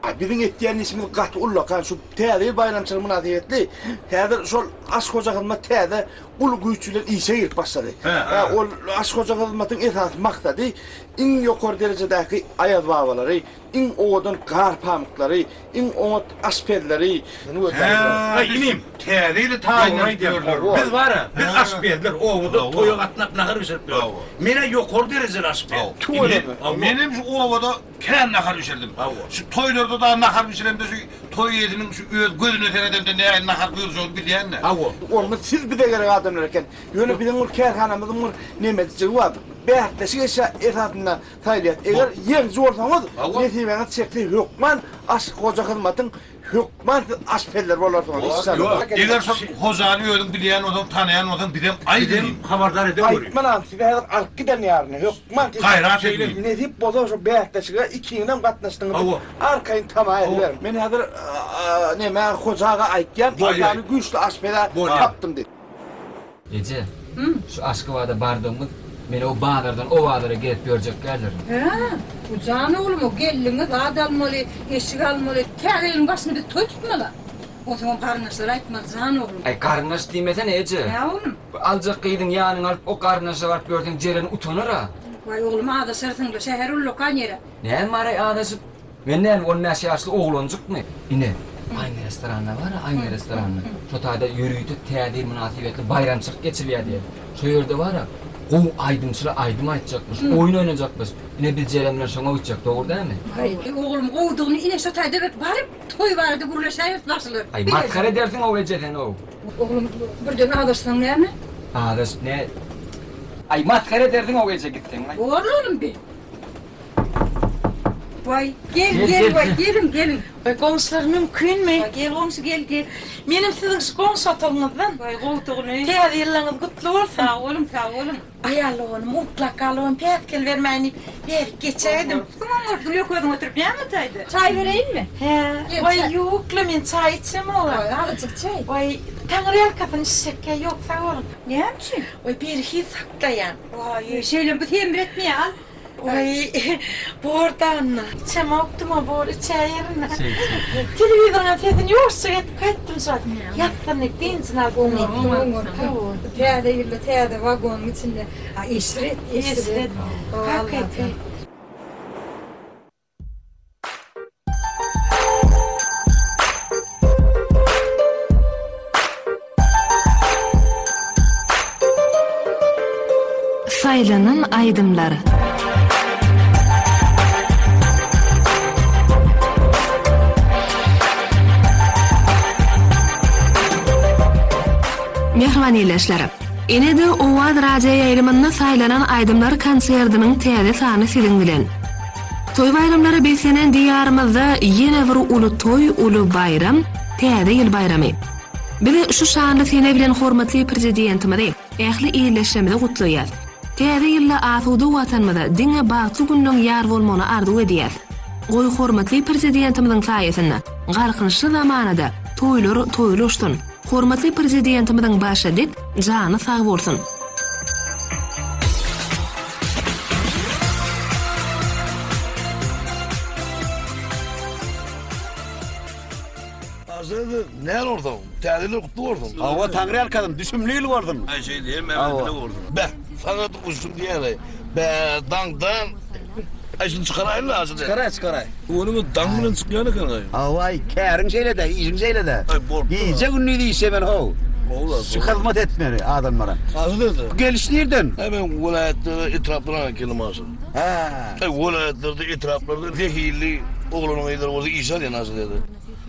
A biziň etýän işimiz gaty ullakan şu täze ýyl baýramçylygy mynasybetli häzir şol Aş hoja hyzmat täze uly güýç bilen işe girip başlady. Hä ol Aş hoja hyzmatyň esasy maksady iň ýokary derejedäki aýazbabalary, iň owadan gar pamyklary, iň oňat aşpezleri, Hä inim täze ýyly taýynlanyp ýörler. Biz bar-a, biz aşpezler obada toýa gatnap nahar bişirip ýörüs. Men-ä ýokary derejeli aşpez. Tüweleme. Menem şu obada Kän nahar bişirdim. Şu toýlarda dagy nahar bişiremde şu toý eýesiniň şu öz gözüne seredemde nähili nahar buýurjagyny bilýän-dä. Hawa. Onda siz bize gerek adamlar eken. Ýöne biziň bir kärhanamyzyň bir nemejigi bar. Bäsleşik eşya esasynda saýylýar. Eger ýeňiji bolsaňyz, nesibäňiz çekse hökman aş hoja hyzmatyň Hökman siz aşpezler bolarsyňyz inşallah. Ýok, eger şol hojany özüň bilýän bolsaň, tanaýan bolsaň bizem aýt Bizem inim. habardar ede göri. Aýtmanam sizi häzir alyp giden ýaryny hökman siz Gaýrat edin. Nesip bolsa şu bäsleşige ikiňizem gatnaşdyňyz Hawa. arkaýyn tama ediberiň. Men häzir neme hoja aga aýtýan Bolýa. hojany güýçli aşpez-ä Bolýa. tapdym diýip. Eje, şu Aşgabada bardygymyz men o bazardan o bazara gezip ýörjek däldirin. Hä, bu jan oglum, o geldiňe zat almaly, eşik almaly, täze ýylyň başyny biz toý tutmaly-a. Onsoňam garyndaşlara aýtmaly, jan oglum. Aý, garyndaş diýmesene, eje. Hä, oglum? Bu aljak gyzyň ýanyňa alyp o garyndaşa baryp ýörseň Jeren utanar-a. Waý, oglum, azaşarsyň-da, şäher ullakan ýer-ä. Näme bar-aý azaşyp? Men näme, on bäş ýaşly oglanjykmy? Ine, Aýna restoranda bar-a, Aýna restoranda. Şo taýda ýörite Täze ýyl mynasybetli baýramçylyk geçirilýär diýýär. Şo ýerde bar-a, gowy aýdymçylar aýdym aýtjakmyş, oýun oýnajakmyş. Ine, biz Jeren bilen şoňa gitjek, dogry dälmi? Aý, oglum, gowudygyny ine şo taýda bir baryp, toý barada gürleşäýeris bagşylar. Aý, masgara edersiň-ow eje sen-ow. Oglum, birden azaşsaň näme? Azaşyp nä? Aý, masgara edersiň-ow eje gitseň-aý. Borly oglum, bi. Waý, gel, gel, waý, geliň, geliň. Waý, goňşular mümkinmi? Waý, gel goňşy, gel, gel. Menem siziň şu goňşy otagyňyzdan. Waý, gowudygyny. Täze ýyllaňyz gutly bolsun. Sag boluň, sag boluň. Aýal doganym uklap galybam päsgel bermäýin diýip, bärik geçäýdim. Soňam bolsun, öküziň oturyp näme otaýdy? Çaý bereýinmi? Hä, waý, ýok-la, men çaý içemog-a. Waý, azajyk içäý. Waý, taňryýalkasyn içjekkä, ýok, sag boluň. Näme üçin? Waý, berhiz saklaýan. Waý, şeýle bu semretmeýär, al. Waý, bor-da onda. Içemokdym-a, bor, içäýerin-dä. Telewizoryňam sesini ýuwaşja edip gaýtdym şo wagt. Ýassanyp, dynjyny alyp oňarsyň. Täze ýylda täze wagonyň içinde eşret, eşret. Hakyky. Saýlanan aýdymlar. Mähriban ildeşler! Ine-de Owaz radioýaýlymynda saýlanan aýdymlar konsertiniň täze sany siziň bilen. Toý-baýramlara beslenen Diýarymyzda ýene bir uly toý, uly baýram, Täze ýyl baýramy. Biz şu şanly sene bilen hormatly Prezidentimizi, ähli ildeşlerimizi gutlaýas. Täze ýylda asuda Watanymyza diňe bagtly günleň ýar bolmagyny arzuw edýäs. Goý, hormatly Prezidentimiziň saýasynda Galkynyşly zamanada toýlar toýlaşsyn! Hormatly Prezidentimiziň başy dik, jany sag bolsun! Aziz, näl bolsaň, täze ýyl gutly bolsun. Hawa, Taňryýalkasyn, düşümli ýyl bolsun. Aý, şeýle, hemmämize bile bolsun. Beh, saňa duşdum diýýän-aý. Bä, daňdan. Aý, şuny çykaraýyn-la, asyl. Çykaraý, çykaraý. Onuň daň bilen çykýan eken-aý. Hawa-aý, käriň şeýle-dä, işiň şeýle-dä. Aý, bolupdyr-a. Gije-gündiz işlemeli how. Gowy-la, Şu hyzmat etmeli adamlara. Asyl edi. Bu geliş nirden? Aý, men welaýatlara, etraplara geldim asyl. Hä. Aý, welaýatlarda, etraplarda zehinli oglan-gyzlar bolsa işe alýan asyl edi.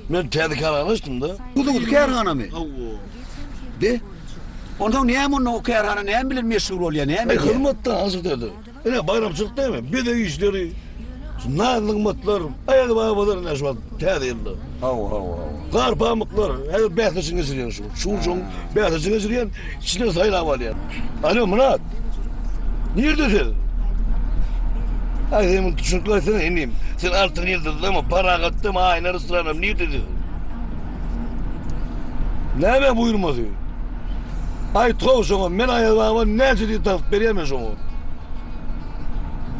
Men täze kärhana açdym-da. Hususy kärhanamy? Hawa. Be. Onsoň näme onda o kärhana näme bilen meşhur bolýar, näme Aý, edýär? hyzmatda asyl edi. Ine, baýramçylyk näme? Bezeg işleri, naz-nygmatlar, aýaz-babalar ine şu wagt täze ýylda. Hawa, hawa, hawa. Gar pamyklar, häzir bäsleşik geçirýän şu. Şu gün şoň bäsleşik geçirýän, içinden saýlap alýan. Alo, Myrat! Nirde sen? Aý, sen muny düşünip aýtsana inim. Sen Altyn ýyldyzdamy, Parahatdamy, Aýna restoranamy, nirde sen? Näme buýurmasy? Aýt how şoňa, men Aýaz baba näçe diýip tapyp berýän men şoňa.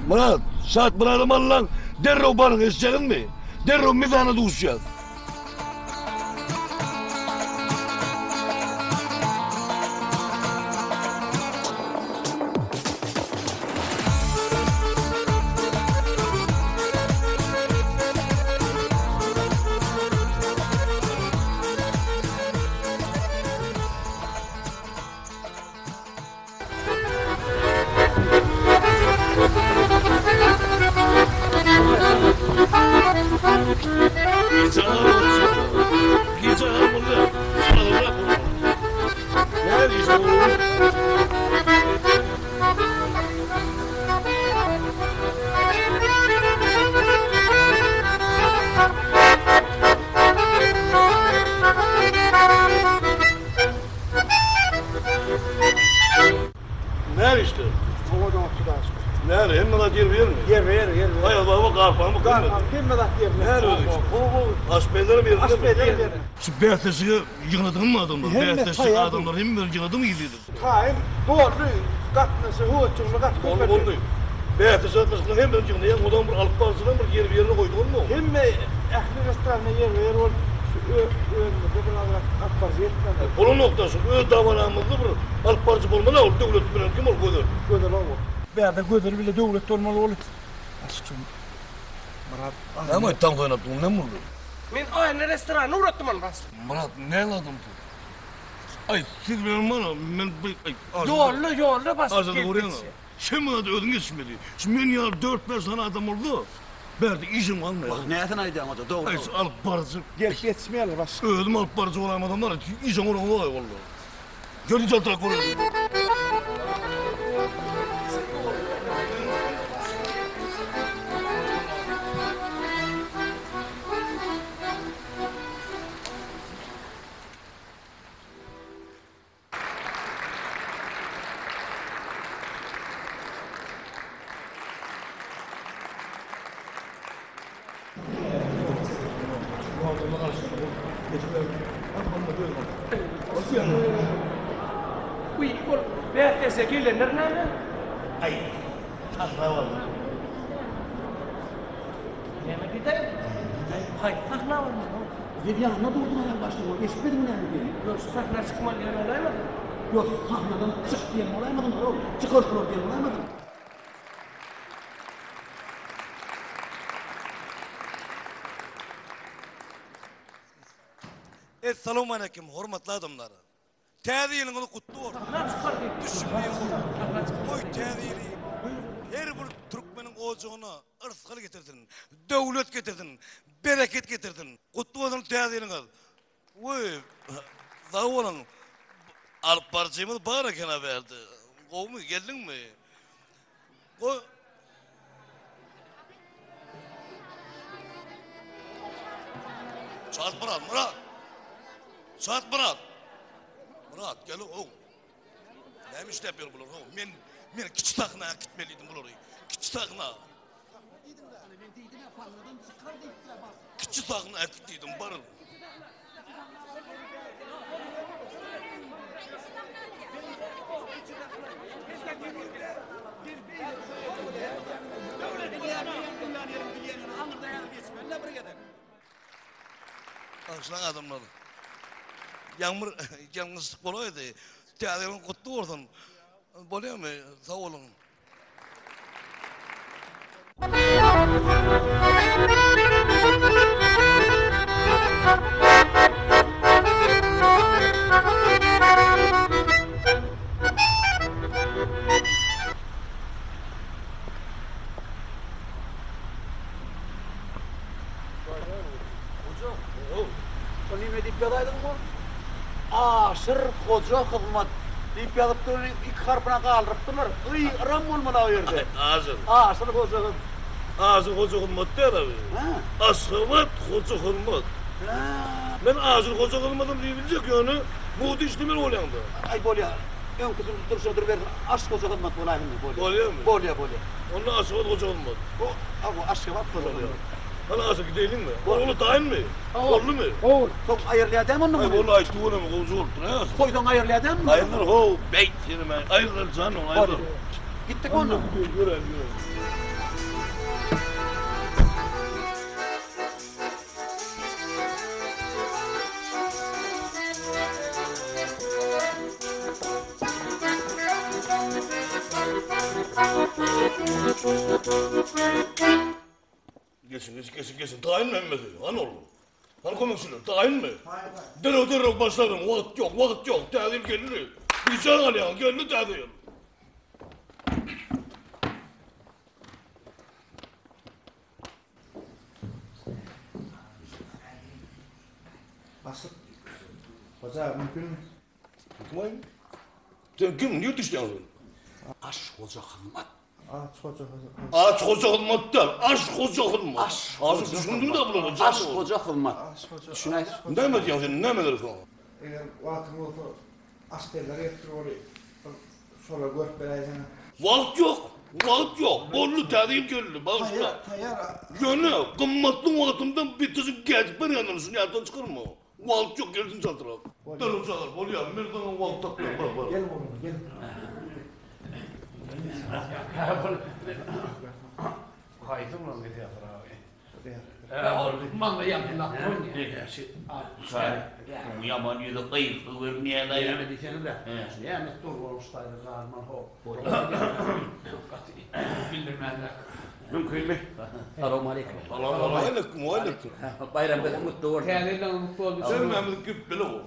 Myrat, Şat Myradam allan, derrew baryň, eşitjäňizmi? Derrew mizana duşýas. Näme işler? Owa dogry daş. Näme hemme zat ýerbe ýermi? Ýerbe ýer, ýerbe. Aýaz baba garpamy Garpam hemme zat ýerine. Näme özi? Gowy gowy. Aşpezlerem ýerinde. Aşpezler ýerinde. Şu bäsleşige ýygnadyňmy adamlary? Hemme Bäsleşik taýýar. adamlary hemmeleri ýygnadyňmy gizlidin? Taýyn doldy. Gatnaşy höwesjeňler gaty köp. Boldy boldy. Bäsleşige gatnaşyklaryň hemmesini ýygnaýaň, ondan bir alyp baryjydan bir ýerbe ýerine goýduňmy? Hemme ähli restoranda ýerbe ýer bolup şu özümizde bir azrak alyp baryjy ýetmändir. Bolanokda şu öz dawalamyzda bir alyp baryjy bolmaly ol Döwlet bilen kim ol Gözel? Gözel owo. Bärde Gözel bile Döwlet bolmaly bolup. Açyk Myrat. Näme aýt taňk oýnap durň näme boldy? Men Aýna restoranyna ugratdym ony bas. Myrat näme adamsyň? Aý siz bilen mana men bir aý. Ýolda ýolda basyp Ajady görýäňä. Sen muňa özüň ýetişmeli. Şu men ýaly dört-bäş sany adam bolsa, bärde işem galmaýar. Wah, näsini aýdýaň hoja, dogry, Aý, dogry. alyp baryjy. Gelip ýetişmeýärler başga. Özüm alyp baryjy bolaýmasam bar, işem bolanok-aý walla. Geliň çaltrak görelim. Uý, ol bäsdeşe gelenler näme? Aý, sahna bardy. Näme diýdi? Haýsy sahna bardy? Sen ýanynda durduň aýal başlygyň, eşitmediňmi näme diýenini? Ýok, şu sahna çykmaly diýen bolaýmasyn? Ýok, sahnadan çyk diýen bolaýmasyn, ol çykar şular diýen bolaýmasyn? Essalawmaleýkim, hormatly adamlar! Täze ýylyňyz gutly bolsun! Düşümli bolsun! Goý täze ýyly her bir türkmeniň ojagyna yrsgal getirsin, döwlet getirsin, bereket getirsin! Gutly bolsun täze ýylyňyz! Weý, sag boluň! Alyp baryjymyz bar eken-a bärde. Gowumy, geldiňmi? Goý. Çat Myrat, Myrat! Çat Myrat! Myrat, gel ow. Näme işläp ýör bular, how? Men, men kiçi sahna äkitmeliydim bulary. Kiçi sahna. Kiçi sahna äkit diýdim, baryň. Bagyşlaň adamlar. Ýagmyr ýalňyşlyk bolaýdy. Täze ýylyň gutly bolsun. Bolýamy? Sag boluň. Şol nime diýip ýazaýdyň bu? Aşyr hoja hyzmat diýip ýazypdyr, ony iki harpyna galdyrypdyrlar. Y, yram bolmaly o ýerde. Aşyr. Aşyr hoja hyzmat. Aşyr hoja hyzmat däl abi. Hä. Aşgabat hoja hyzmat. Hä. Men Aşyr hoja hyzmatam diýip biljek ýöne mugt işlemeli bolýaňda. Aý bolýa. Öňküsini durşuna durubersin. Aş hoja hyzmat bolaýsyn bolýa. Bolýamy? Bolýa, bolýa. Onda Aşgabat hoja hyzmat. O, hawa Aşgabat hoja hyzmat. Hany Aşyr gideýliňmi? Ogly taýynmy? Boldumy? Gowy. Soň aýrylýar dämi onda Aý muny? boldy aý tüweleme gowja bolupdyr hä Aşyr. Soýsaň aýrylýar dämi muny? Aýrylar how, beýt seni men. Aýrylar jan oň aýrylar. Gitdik onda. Ýöräýeli ýöräýeli. Geçiň, geçiň, geçiň, geçiň. Taýynmy hemmesi? Hany ol? Hany kömekçiler? Taýynmy? Derrew, derrew başlalyň. Wagt ýok, wagt ýok. Täze ýyl geldi. Gijä galýaň, geldi täze ýyl. Başlyk, hoja mümkinmi? Kim Sen kim? Nirde işleýäň sen? Aş hoja hyzmat. Aç hoja hyzmat. Aç hoja hyzmat däl, aş hoja hyzmat. Aş hoja Düşündiň de bulara. Aş hoja hyzmat. Düşünäýseň. Näme diýýäň sen? Näme gerek saňa? Eger wagtyň bolsa aşpezler gelipdir boly. Bir şolary görüp beräýseňiz. Wagt ýok. Wagt ýok. Boldy, täze ýyl geldi. Bagyşla. Taýýar, taýýar. Ýöne gymmatly wagtymdan bitejik gädip berýändir, şuny ýatdan çykarma. Wagt ýok, gelsin çaltrak. Derrew çagyr, bolýar, men saňa wagt tapýan, bar, bar. Gel oglum, gel. Haýsy ulan gelýär abi? Oň ýaman ýüzi gyzykly görünýär-laý. Näme diýseniz-ä. Näme dur bolmuşdaýdy galman ho. Gaty bildirmänräk. Mümkinmi? Salowmaleýkim. Salowmaleýkim, waleýkim. Baýram biziň gutly bolsun. Täze ýylyňyz gutly bolsun. Hemmämiz gep bile bol.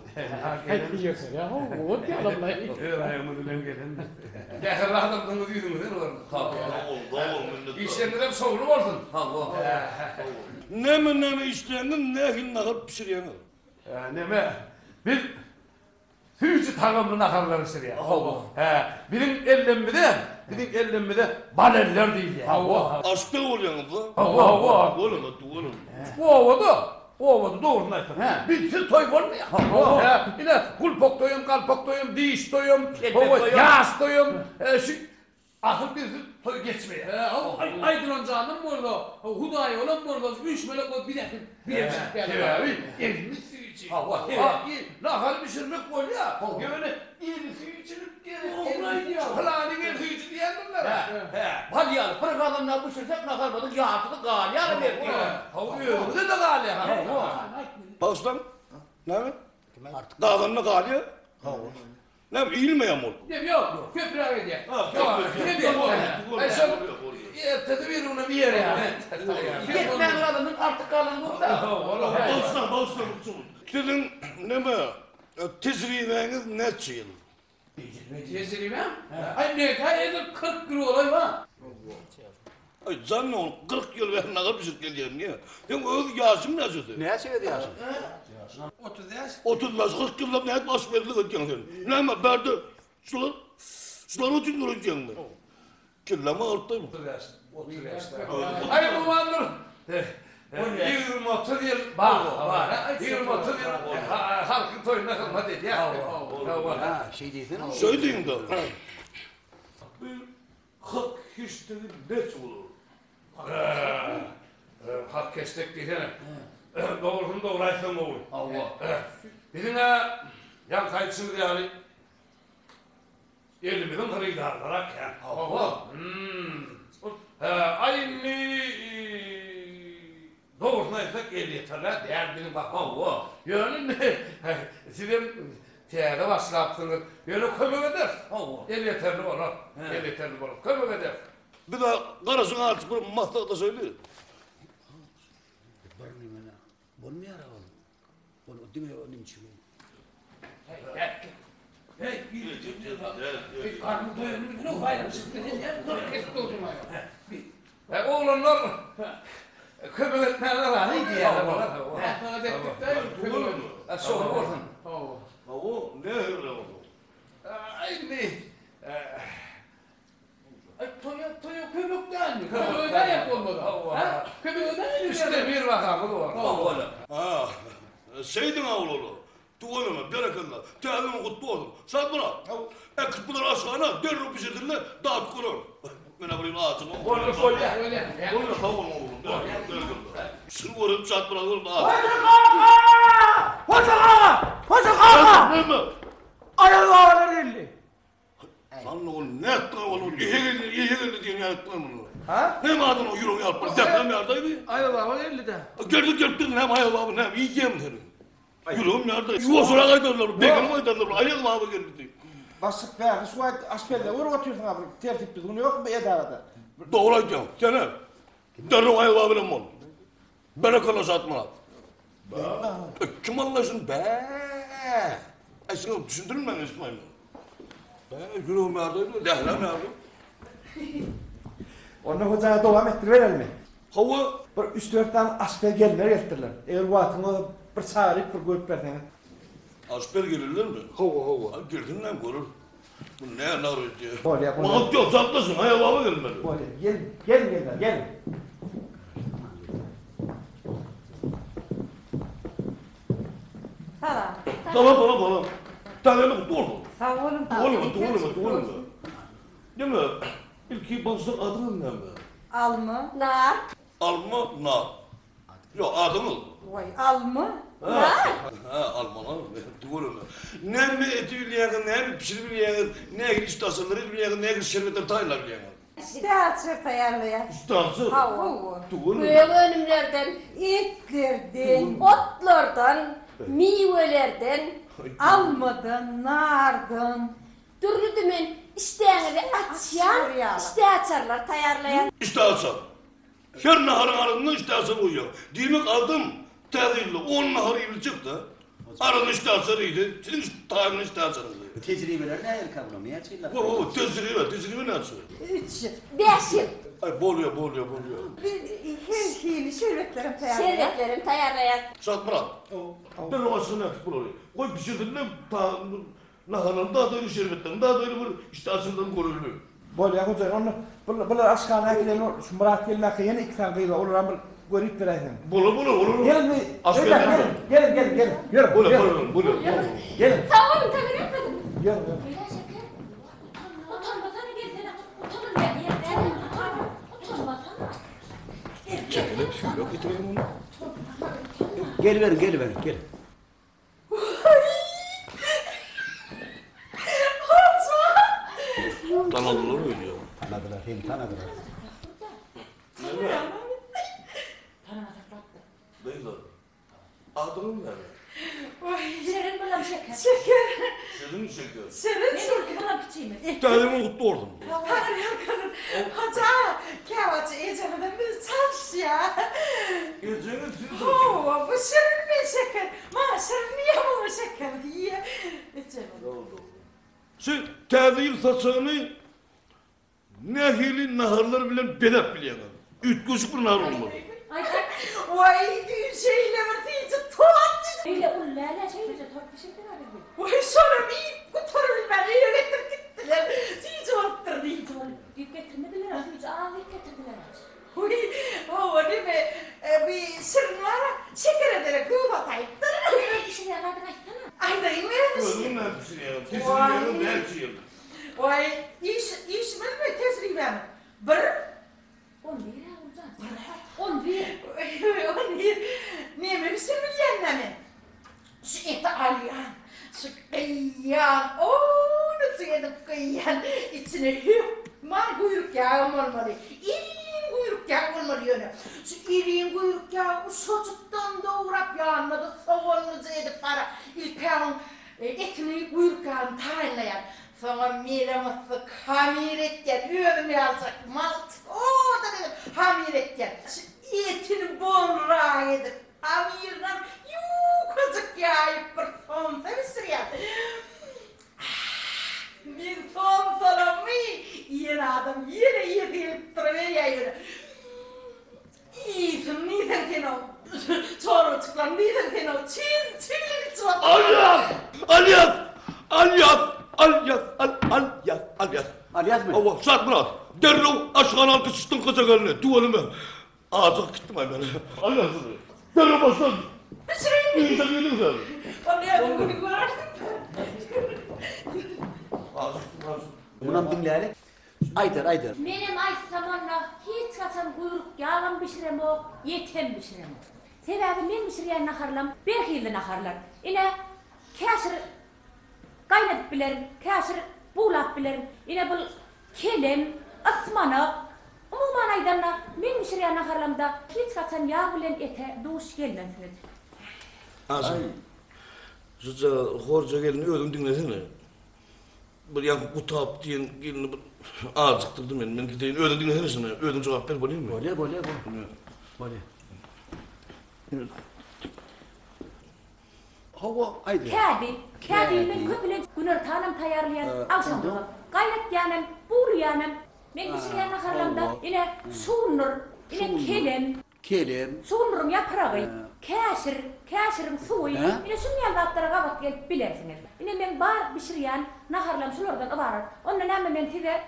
Öz aýagymyz bilen gelen. Mähirli adamdygyňyz ýüzüňizden görünip dur. Sag bol, sag bol, minnetdar. Işleriňizem şowly bolsun. Sag bol. Näme näme işleýäňiz, nähili nahar bişirýäňiz? Neme, biz süýji tagamly naharlar bişirýäs. Hawa. Hä, biziň ellemmize, biziň ellemmize bal eller diýilýär. Hawa. Aşpez bolýaňyz-da? Hawa, hawa. Tüweleme, tüweleme. Obada, obada dogrusyny aýtsak, bizsiz toý bolmaýar. Hawa. Hä, ine, gulpak toýam, galpak toýam, diş toýam, hawa, ýaş toýam, şu Asyl bizsiz toý geçmeýär. Hä, aýdylan janym bolsa, Hudaýolam bolsa, üýşmelek bolup biz äkidip bire çykýarlar. Sebäbi elimiz süýji. Hawa. Sebäbi nahary bişirmek bolýar. Ýöne el süýjülik gerek. Dogry aýdýaň. Pylanyň eli süýji diýýändirler. Hä. Bal ýaly bir gazan nahar bişirsek naharymyzyň ýartysy galýar belki. Hawa, özümize-de galýar. Hawa. Bagyşlaň, näme? Gazanda galýar? Hawa. Näme iýilmeýärmi ol? Ýok, ýok, köpräk edýär. Aý şol ertesi bir günem iýer ýaly. Ýetmän galandan artyk galan bolsa. Bagyşlaň, bagyşlaň. Siziň näme tejribäňiz näçe ýyl? Tejribäm? Aý meňkä edil 40 ýyl bolaý bar. Aý jan ogul 40 ýyl bäri nahar bişirip gelýän niýe? Seň öz ýaşyň näçesi? Näçe öz ýaşyň? 35. 35, 40 ýyllap nädip aşpezlik edýäň sen? Näme bärde şular şular üçin öýdýäňmi? Kelläm agyrtdy. 35, 35. Aý gurbandyr. 20-30 ýyl bar, bar. 20-30 ýyl halkyň toýunda hyzmat edýär. Hawa. Ha, şeý diýsene. Şeý diýiň-de. Hak heşdegi näçe bolar? Hak heşdek diýsene. Dogrusyny dogry aýtsaň gowy. Hawa. Biziň-ä ýaňky aýdyşymyz ýaly elimiziň hyrydarlary-a kän. Hawa. Hä, aý indi Dogrusyny aýtsak elýeterlä däl biziň baha. Hawa. Ýöne indi sizem täze başlapsyňyz. Ýöne kömek ederis. Hawa. Elýeterli bolar. Elýeterli bolar. Kömek ederis. Biz-ä garaşyň artyk bir maslahatlaşaýly. Bir nemene bolmaýar-a ol. Ol diňe onuň üçin. Oglanlar kömek etmäge razy diýýärler. Şowly bolsun. Hawa, nähili bolsun? Indi Toýa toýa kömek dälmi? Kömek edäýek bolmasa. Ha? Kömek edäýeli. Üçde bir bahamyz bar. Hawa. Ha, şeýdiň-ä oglanlar. Tüweleme, berekella. Täze ýylyň gutly bolsun. Şatmyrat, äkit bulary aşhana, derrew bişirsinler, dadyp göreris. Men-ä bir ýyl ajygam. Boldy, bolýa. Bolýa, sag boluň oglum. Berekella. Şuny görüp Şatmyrat oglum ajyk. Hoja kaka! Hoja kaka! Hoja kaka! Näme? Aýaz babalar geldi. Sen ol nätdi ol ol ehe geldi ehe geldi diýen ýaýtdylar muny. Ha? Näme adam o ýüregiň ýaryp bir zähmem ýardaýdy. Aýaz baba geldi-de. Geldi gelipdir näme Aýaz baba näme iýýämi seni? Ýüregim ýardy. Ýuwaşrak aýdarlar, begenip aýdarlar, Aýaz baba geldi diýip. Başlyk bärde şu wagt aşpezler görüp otyrsyň a bir tertip düzgün ýokmy edarada? Dogry aýdýaň. Sene derrew Aýaz baba bilen bol. Berekella Şatmyrat. Kim aldy şuny? Bä. Aý şuňa düşündirilmän eşitmäýin. Bä, ýüregim ýardy, dährem ýardy. Onda hojaga dowam etdiriberelmi? Hawa. Bir üç-dört sany aşpez gelinler gelipdirler. Eger wagtyň bolsa bir çagyryp bir görüp berseňiz. Aşpez gelinlermi? Hawa, hawa. Gelsinler görer. Bu ne nar öýdýär? Bolýar, bolýar. Wagt ýok, saklasyn, aýababa gelmeli. Bolýar. Gelin, gelin gelinler, gelin. Salam. Salam, salam, salam. Täzelik gutly bolsun. Sag boluň. Tüweleme, tüweleme, tüweleme. Neme, ilki başda adyňyz näme? Alma. Nar. Alma, nar. Ýok, adyňyz? Waý, alma. Nar. Hä, alma, nar. Tüweleme. Näme edip bilýäňiz, näme bişirip bilýäňiz, nähili işdäaçarlar edip bilýäňiz, nähili şerbetler taýynlap bilýäňiz? Işdäaçar taýýarlaýar. Işdäaçar? Hawa. Tüweleme. Gök önümlerden. Etlerden. Otlardan, miwelerden. Almadan, nardan. Dürli-dümen işdäňizi açýan işdäaçarlar taýýarlaýar. Işdäaçar. Her naharyň arasynda işdäaçar goýýar. Diýmek adam täze ýylda on nahar iýibiljek-dä. Arasynda işdäaçar iýse, siziň taýyny işdäaçaryňyz. Bu tejribeler nähilikä bulaň? Näçe ýyllap? Ho, ho, tejribe, tejribe näçe? Üç ýyl. Bäş ýyl. Aý, bolýa, bolýa, bolýa. Biz her hili şerbetlerem taýýarlaýas. Şerbetlerem taýýarlaýas. Şatmyrat, derrew aşhana äkit bulary. Goý bişirsinler, Naharlaryny dadaýly, şerbetlerini dadaýly bir işdäaçarlaryny göreli. Bolýa hojaýyn, onda bular aşhana äkideli, şu Myrat gelmäkä ýene iki sany gyz bar, olaram bir görüp beräýseň. Bolar, bolar, olar. Gelin, gelin, gelin, gelin, gelin, ýörüň, Bolar, bolar, bolar. Gelin. Sag boluň, Taňryýalkasyn. Ýörüň, ýörüň. Beýle şeker. Utanmasana gelsene, utanylýan ýer däl, utanma, utanmasana. Çekilip, süýrek getireýin ony. Geliberiň, geliberiň, gel. Tanadylar öýdýän. Tanadylar, seni tanadylar. Gyzlar, adyňyz näme? Şirin bulam şeker. Şeker. Şirin şeker. Şirin şeker. Bulam kiçimiz. Täzeňiz gutly bolsun. Taňryýalkasyn. Hoja, käwagt ejemizem bizi çalyşýar. Ejeňiz sizi çalyşýar. Hawa, bu şirin men şeker. Maňa şirin diýýär, muňa şeker diýýär. Ejemiz. Şu täze ýyl saçagyny Nähili naharlar bilen bezäp bilýäňiz? Üýtgeşik bir nahar bolmaly. Waý, düýn şeýle bir süýji tort bişirdim. Beýle uly däl-ä, şeýleje tort bişirdiň-ä bir gün. Waý, şonam iýip gutarybilmän öýe getirip gitdiler. Süýji bolupdyr diýip. Süýji bolup diýip getirmediler-ä, süýji az diýip getirdiler-ä. Wiý, hawa, neme, bi şirin bar-a, şekere derek duz ataýypdyr. Öz bişirýän zadyňy aýtsana. Aýdaýyn özüm. Özüň näme bişirýäň? Tejribeňiz näçe ýyl? Waý, iş, işimizmi, tejribämiz? Bir. On bir-ä, Guljan. On bir. On bir. Neme bişirip bilýän-dä men? Şu eti alýan, şu gyýýan, owunujyk edip gyýýan, içine hökman guýruk ýagam bolmaly. Iriň guýruk ýagy bolmaly ýöne. Şu iriň guýruk ýagy uşajykdan dograp, ýanyna-da soganlyja edip gara, ilk-ä oň Etini guýruk ýagyny taýynlaýan. Soňam mele-myssyk hamyr etýän. Özüm ýaljak malçyk owadan edip hamyr etýän. Şu etini bolrak edip, hamyrynam ýukajyk ýaýyp bir somsa bişirýän. Ah, meň somsalarymy iýen adam ýene iýesi gelip duruberýär ýöne. Iýsin diýseň sen-ow, çorbajyklaryny diýseň sen-ow, çil, çil içip otyr. Alýas! Alýas! Alýas! Alýas! Al, Alýas! Alýas! Alýasmy? Hawa, Şatmyrat, derrew aşhana alyp git şu dyňkyja gelni, tüweleme. Ajygyp gitdim-aý men. Alýas, derrew başla. Bişireýinmi? Öýüňde gelin sen. Onda özüň günüň görersiň. Ajykdym, ajykdym. Munam diňläli. Aýdar, aýdar. Menem aýtsam onda hiç haçan guýruk ýagam bişiremok, etem bişiremok. Sebäbi men bişirýän naharlam berhizli naharlar. Ine, käşir gaýnadyp bilerin, käşir buglap bilerin. Ine bul kelem, ysmanak. Umuman aýdanda, meň bişirýän naharlamda hiç haçan ýag bilen ete duş gelmersiňiz. Aşyk, şuja horja gelni özüň diňlesene. Bir ýaňky gutap diýen gelni bir ajykdyrdy meni. Men gideýin, özüň diňlesene şuny. Özüň jogap ber, bolýarmy? Bolýar, bolýar, bolýar. Bolýar. Hawa, aýdyber. Kädi. Kädini men köplenç günortanam taýýarlaýan, agşamlygam. Gaýnatýanam, buwlaýanam. Men bişirýän naharlamda ine şugundyr, ine kelem. Kelem. Şugundyryň ýapragy, käşir, käşiriň suwy, ine şunuň ýaly zatlara gabat gelip bilersiňiz. Ine meň bar bişirýän naharlam şulardan ybarat. Onda näme men size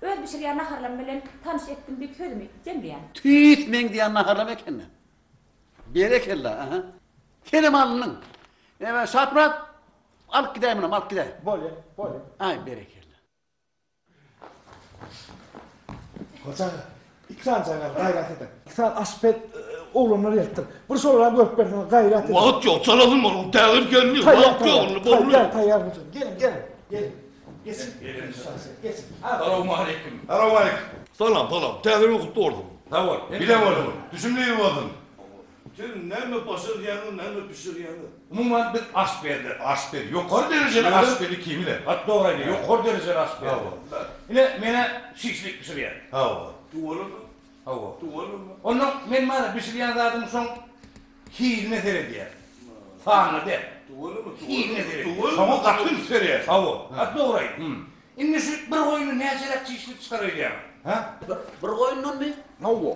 öz bişirýän naharlam bilen tanyş etdim diýip sözümi jemleýän. Tüýs meň diýen naharlam eken-dä. Berekella, aha. Senem alnyň. Ebe, Şatmyrat, alyp gidäý munam, alyp gidäý. Bolýa, bolýa. Aý, berekella. Hoja aga, iki sany jaňar, gaýrat ediň. Iki sany aşpez oglanlar gelipdir. Bir şolary görüp berseňiz, gaýrat ediň. Wagt ýok, çalasyn boluň, tägir geldi, wagt ýok, indi boldy. Taýýar, taýýar, hoja. Geliň, geliň, geliň. Geçiň. Geçiň. Salowmaleýkim. Salowmaleýkim. Salam, salam. Täze ýylyň gutly bolsun. Sag bol. Bile bolsun. Düşümli ýyl bolsun. Siz näme başarýaňyz, näme bişirýäňiz? Umuman biz aşpezler. Aşpez. Ýokary derejeli aşpez ikimiz-ä. Gaty dogry aýdýaň. Ýokary derejeli aşpez. Hawa. Ine, men-ä şişlik bişirýän. Hawa. Tüweleme. Hawa. Tüweleme. Onnoň men bar-a bişirýän zadym şoň hiline seredýän. Sanyna däl. Tüweleme, tüweleme. Hiline seredýän. Şoňa gaty üns berýär. Hawa. Gaty dogry aýdýaň. Indi şu bir goýundan näçeräk çişlik çykar öýdýäňiz? Hä? Bir goýundanmy? Hawa.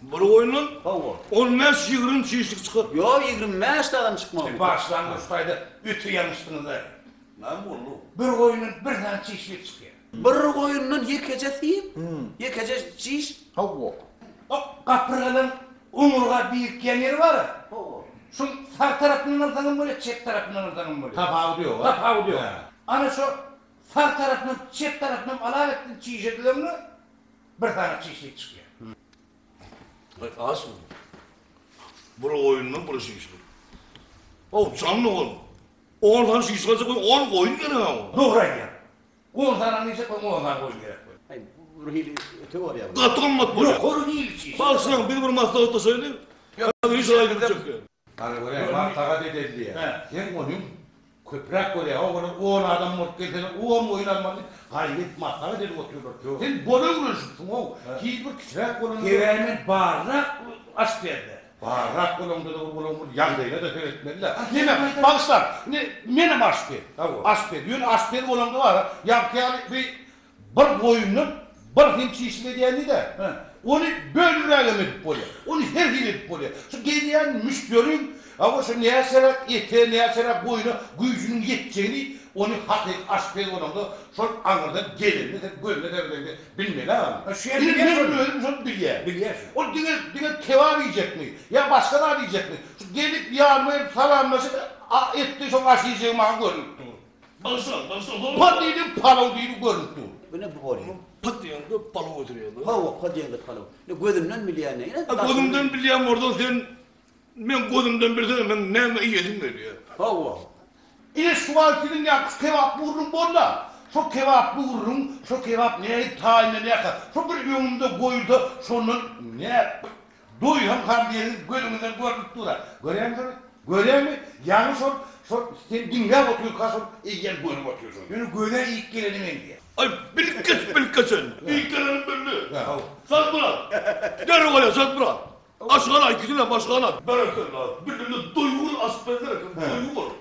Bir goýundan? Hawa. On bäş-ýigrimi çişlik çykar. Ýok, 25 dagam çykmaz. Siz başlangyç taýda öte ýalňyşdyňyz-da. Näme boldy? Bir goýundan bir sany çişlik çykýar. Bir goýundan ýekeje sim? Ýekeje çiş? Hawa. O gapyrgalaň oňurga birikýän ýeri bar-a. Hawa. Şuň sag tarapyndan alsaňam bolýar, çep tarapyndan alsaňam bolýar. Tapawudy ýok-a? Tapawudy ýok. Ana şo sag tarapynam, çep tarapynam alabetdin çişe düzeňde, bir sany çişlik çykýar. Aý, az bu. Bir goýundan bir çişlik. Ow, janly ol. On sany çişlik alsak, on goýun gerek-ä oňa. Dogry aýdýaň. On sany diýsek, oňa on sany goýun gerek bolýar. Aý, bir hili öte barýar. Gaty gymmat bolýar. Ýokary hili çişlik. Bagyşlaň, biz bir maslahatlaşaýly. Häzir hiç aýdyp çekýär. Hany göräý, maslahat edeli diýýär. Sen onyň köpräk görýäň, olar on adam bolup gelseler, on goýun almaly diýip, gaýgy edip maslahat edip otyrlar. Sen bola öwrenişipsiň-ow, hil bir kiçiräk bolanda. Sebäbi men barrak aşpez-dä. Barrak bolaňda-da bir olaň bir ýagdaýyna-da seretmeli-dä. Neme, bagyşlaň, indi menem aşpez. Aşpez, ýöne aşpez bolaňda bar-a, ýaňky ýaly bir Bir goýundan bir hil çişlik edýän diýdä. Ony bölübrägem edip bolýar. Ony her hili edip bolýar. Şu gelýän müşderiň hawa şu näçeräk ete, näçeräk goýuna güýjüniň ýetjegini ony hakyky aşpez bolanda şol aňyrdan gelenini sen gözüne seredeňde bilmeli agam. Indi men özüm şony bilýän. Bilýär şony. Ol diňe diňe kebap iýjekmi ýa başga zat iýjekmi? Şu gelip ýanyma gelip salamlaşyp etdi şoň aş iýjegi maňa görnüp dur. Bagyşlaň, bagyşlaň, zor. Pat diýdim, palaw diýdim görnüp dur. Bu ne bu bolýa? Pat diýeňde palaw getirýärler. Hawa, pat diýeňde palaw. Ne gözünden bilýän ne? A gözüňden bilýän bolsaň sen meň gözümden bilseň meň näme iýesim gelýär. Hawa. Ine şu wagt siziň ýaňky şu kebaply gürrüň bolda. Şo kebaply gürrüň, şo kebap nähili taýynlanýarka, şo bir öňümde goýulsa şondan nä Doýsam han diýeniňiz gözüňizden görnüp dur-a. Görýäňmi şony? Görýäňmi? Ýaňy şol, şol sen diňläp otyrka şol eýýäm görüp otyr şony. Ýöne göze iýip geleni meňzeýär. Aý, bilgeç, bilgeç sen. Iýip gelenim belli. Satmyrat! Derrew bolýar, Satmyrat! Aşhana, ikisinem aşhana. Berekella, bilinde doýgun aşpezler eken, doýgun.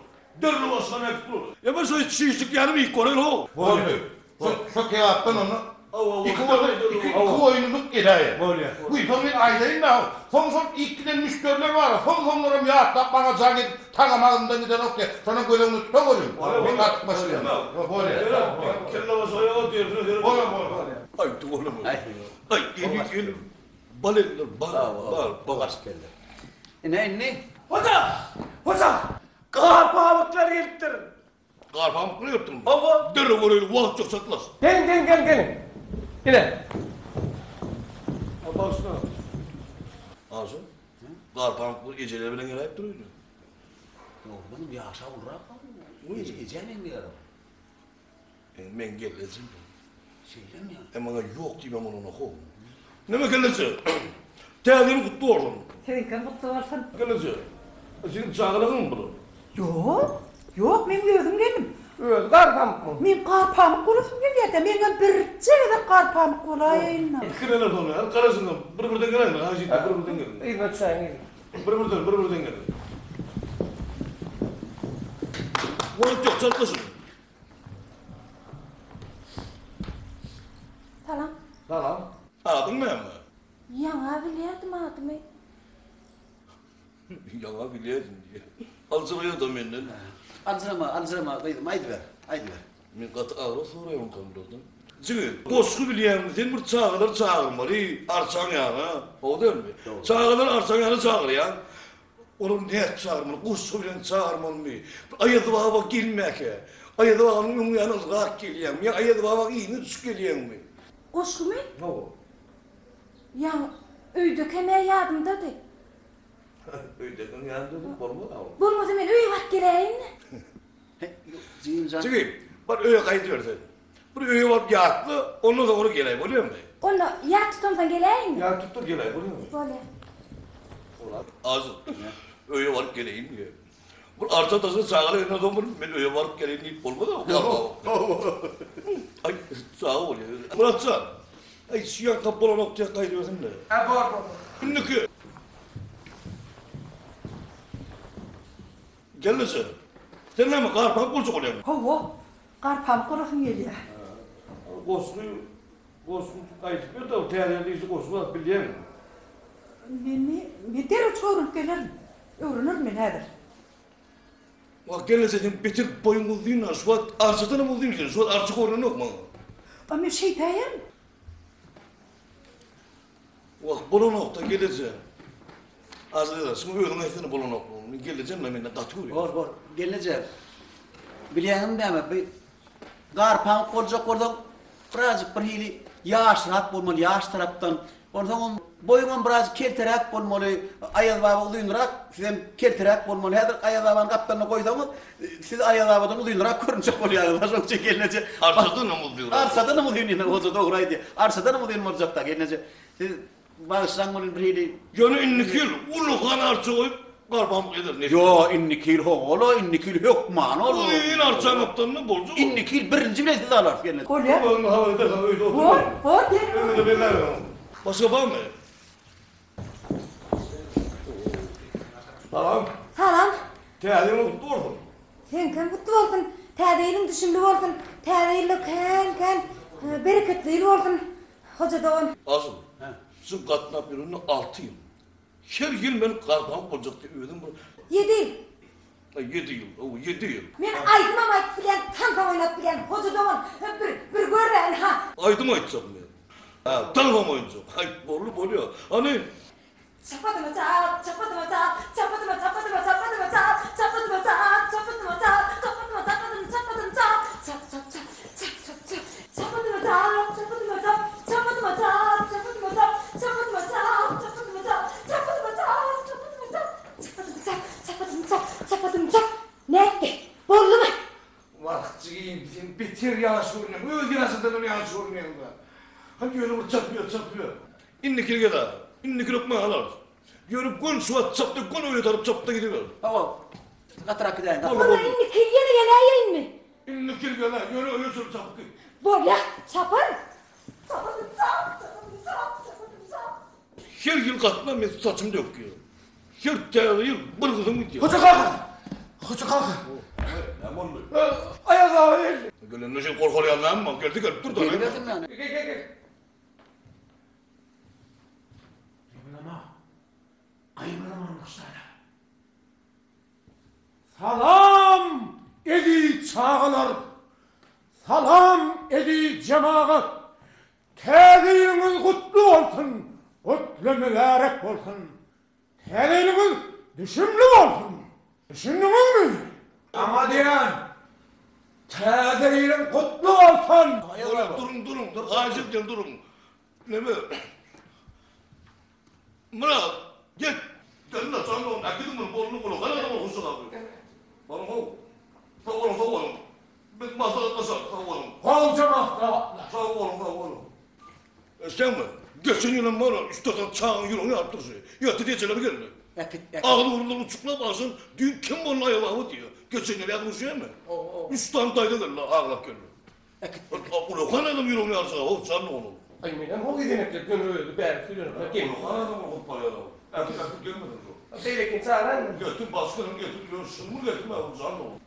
Derrew aşhana äkitip durar. Ýa bir şo çişlik ýaly iýip göreýin how. Boldy. Şo, şo kebapdan onda iki bolsa, iki, iki goýunlyk edäýer. Bolýar. Buý, soň men aýdaýyn-da, soň şol iýip giden müşderiler bar-a, soň-soňlaram ýatlap maňa jaň edip, tagam agzymdan gidenok diýýär. Şonam göz öňünde tutaweriň. Men artykmaç diýýän. Bolýar. Kelle başy aýaga derisine seret. Bolar, bolar. Aý, tüweleme. Aý, eli, eli, bal eller, bal, bal, bal. Ine indi. Hoja! Hoja! Gar pamyklar gelipdir. Gar pamyklar gelipdirmi? Hawa. Derrew göreýli, wagt ýok, çatlaş. Geliň, geliň, geliň, geliň. Ine. A bagyşla. Aşyr, gar pamyklar ejeleri bilen geläýipdir öýdýän. Dogrudanam ýaşa ulurak Eje, ejä meňzeýär ol. Indi meň gelnejem bu. Şeýlemi ýa? E maňa ýok diýmem ondan how. Neme gelneje? Täze ýyl gutly bolsun. Siziňkem gutly bolsun. Gelneje, seniň çagalaryňmy bular? Ýok, ýok, meň özüm geldim. Özi garpamykmy? Men garpamyk bolasym gelýär-dä, meňem birje gezek garpamyk bolaýaýyn-da. Pikirlener soň, garaşyň, bir-birden geläýiň, haýyş etdim, bir-birden geliň. Yzyna düşäýiň, yzyna. Bir-birden, bir-birden geliň. Wagt ýok, çaltlaşyň. Salam. Salam. Adyň näme? Ýaňa bilýärdim adymy. Ýaňa bilýärdim diýýär. Aljyraýar-da menden. Aljyrama, aljyrama gyzym, aýdyber, aýdyber. Men gaty agras soraýarmykam bulardan. Jigi, goşgy bilýäňmi sen bir çagalary çagyrmaly arçaň ýana, gowy dälmi? Çagalary arçaň ýana çagyrýaň. Olary nädip çagyrmaly? Goşgy bilen çagyrmalymy? Bir Aýaz baba gelmäkä, Aýaz babanyň öň ýany ylgap gelýäňmi ýa Aýaz babaň yzyna düşüp gelýäňmi? Goşgymy? Hawa. Ýa öýdekem-ä ýadymdady. Öýdekäň ýadymdady bolmaz-a ol. Bolmasa men öýe baryp geläýin-dä. Jigim, bar öýe gaýdyber sen. Bir öýe baryp ýatla, ondan soňra geläý, bolýarmy? Onda ýat tutamsoň geläýinmi? Ýat tut-da geläý, bolýarmy? Bolýar. Az öýe baryp geleýin diýýär. Bir arça daşyna çagalar gelenden soň bir men öýe baryp geleýin diýip bolmaz-a. Aý, çaga bolýar. Myrat jan, aý, şu ýaňka bolanok diýip gaýdybersin-le. Hä, bor, bor, bor. Indiki. Gelneje, sen näme, garpamyk boljak bolýaňmy? Hawa, garpamyk bolasym gelýär. Goşgy, goşgy aýdyp ber-de, täze ýyl diýse goşgy zat bilýäňmi? Menmi? Men derrew öwrenip gelerin. Öwrenerin men häzir. Wah, gelneje, sen beter boýuň uzyn-a, şu wagt arçadanam uzyn sen, şu wagt arça görnenok maňa. A men şeýtäýerin. Wah, bolanok-da, gelneje. Aziza, şuňa özüň aýtsana bolanoklygyny. Men gelnejem-le menden gaty görýär. Bor, bor. Gelneje, bilýäňmi näme, bi gar pamyk boljak bolsaň, birazjyk bir hili ýaşrak bolmaly, ýaş tarapdan. Onsoňam boýuňam birazjyk kelteräk bolmaly. Aýaz baba uzynrak, sizem kelteräk bolmaly. Häzir Aýaz babany gapdalynda goýsaňyz, siz Aýaz babadan uzynrak görünjek bolýaňyz. Şonuň üçin gelneje. Arçadanam uzynrak. Arçadanam uzyn ine, hoja dogry aýdýar. Arçadanam uzyn boljak-da, gelneje. Siz Bagyşlaň welin bir hili. Ýöne indiki ýyl ullakan arça goýup garpamyk ederin nesip Ýo bolsa. indiki ýyl ho-ola indiki ýyl hökman ol. Uzyn arça gapdalynda boljak ol. Indiki ýyl birinji bilen siz alarys gelneje. Bolýa. Özüňi habar edersiň öýde otur. Bor, bor derrew. Öňüňde belläber. Başga barmy? Salam. Salam. Täze ýylyň gutly bolsun. Seňkem gutly bolsun. Täze ýylyň düşümli bolsun. Täze ýylda kän kän bereketli ýyl bolsun. Hoja dogan. Asyl, şu gatnap ýörenine alty ýyl. Her ýyl men garpamyk boljak diýip özüm bir. Ýedi ýyl. Aý, ýedi ýyl, hawa, ýedi ýyl. Men aýdymam aýdyp bilýän, tansam oýnap bilýän, Hoja dogan, bir, bir gör-ä, ynha. Aýdym aýtjak men. Hä, tansam oýnajak. Aý, boldy, bolýa. Hany. Çapadyma çap, çapadyma çap, çapadyma çapadyma çapadyma çap, çapadyma çap, çapadyma çap, çapadyma çapadym çapadym çap, çap çap çap, çap çap çap, çapadyma çap, çapadyma çap, çapadyma çap, çapadyma çap, çapadyma çap, çapadyma çap, çapadyma çap, çapadyma çap, çapadym çap, çapadym çap, çapadym çap. Nätdi? Boldumy? Wah, jigim, sen beter ýaş görünýäň, öz ýaşyňdanam ýaş görünýäň-dä. Hany ýöne bir çapyber, çapyber. Indiki ýyl gel-ä. Indiki ýyl hökman alarys. Ýöne göni şu wagt çapda, göni öýe tarap çapda gidiber. Hawa, gatyrak gidäýiň, gatyrak. Onda indiki ýyl ýene geläýeýinmi? Indiki ýyl gel-ä, ýöne öýe çenli çapyp git. Bolýa, çaparyn. Çapadym çap, çapadym çap, çapadym çap. Her ýyl gatna men saçym dökýär. Her täze ýyl bir gyzym gidýär. Hoja kaka! Hoja kaka! Näme boldy? Aýaz baba geldi. Gelende sen gorkar ýaly näme bar? Geldi gelip dur da. Gelibersin näme? Gel gel gel. Gymylama. Gymylama Nurşana. Salam eziz çagalar. Salam eziz jemagat. Täze ýylyňyz gutly bolsun! Gutly mübärek bolsun! Täze ýylyňyz düşümli bolsun! Düşündiňizmi? Saňa diýýän, täze ýylyň gutly bolsun! Duruň, duruň, duruň, haýyş edýän duruň. Neme? Myrat, get! Gelin-de, jan dogan, äkidiň muny, boldy, gula, gel adam ol huşa gaby. Baryň how. Sag boluň, sag boluň. Biz maslahatlaşarys, sag boluň. Gowja maslahatlaş. Sag boluň, sag boluň. Eşitýäňmi? Geçen ýylam bar, üç-dört sany çagaň ýüregini ýaryp durşy. Ertir ejeleri geldi. Äkit, äkit. Agzy-burnundan uçuklap, agşam düýn kim boldy aýal-baba diýýär. Geçen ýyl ýadyňa düşýärmi? Üç sany daýza geldi, aglap geldi. Äkit, äkit. Ulakan adam ýüregini ýarsa, ho, jan dogan ol. Aý, menem ho gezenekler göni özi bäri süýrenekler gelmedi. Ulakan adam ol hopba ýaly. Äkit, äkit gelmesin şol. Beýlekini çagyraýyn. Getir, başgasyny getir, ýöne şuny bir getirme, jan oglum.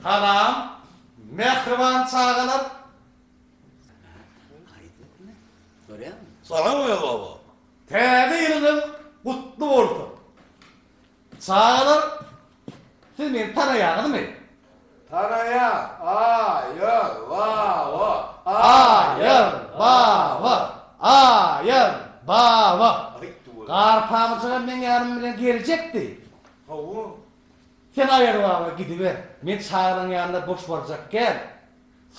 Salam, mähriban çagalar! Salam Aýaz baba. Täze ýylyňyz gutly bolsun! Çagalar, siz meni tanaýaňyzmy? Tanaýan, Aýaz baba! Aýaz baba! Aýaz baba! Garpamyjygam meň ýanym bilen geljekdi. Hawa. Sen Aýaz baba gidiber, men çagalaň ýanyna boş barjak däl,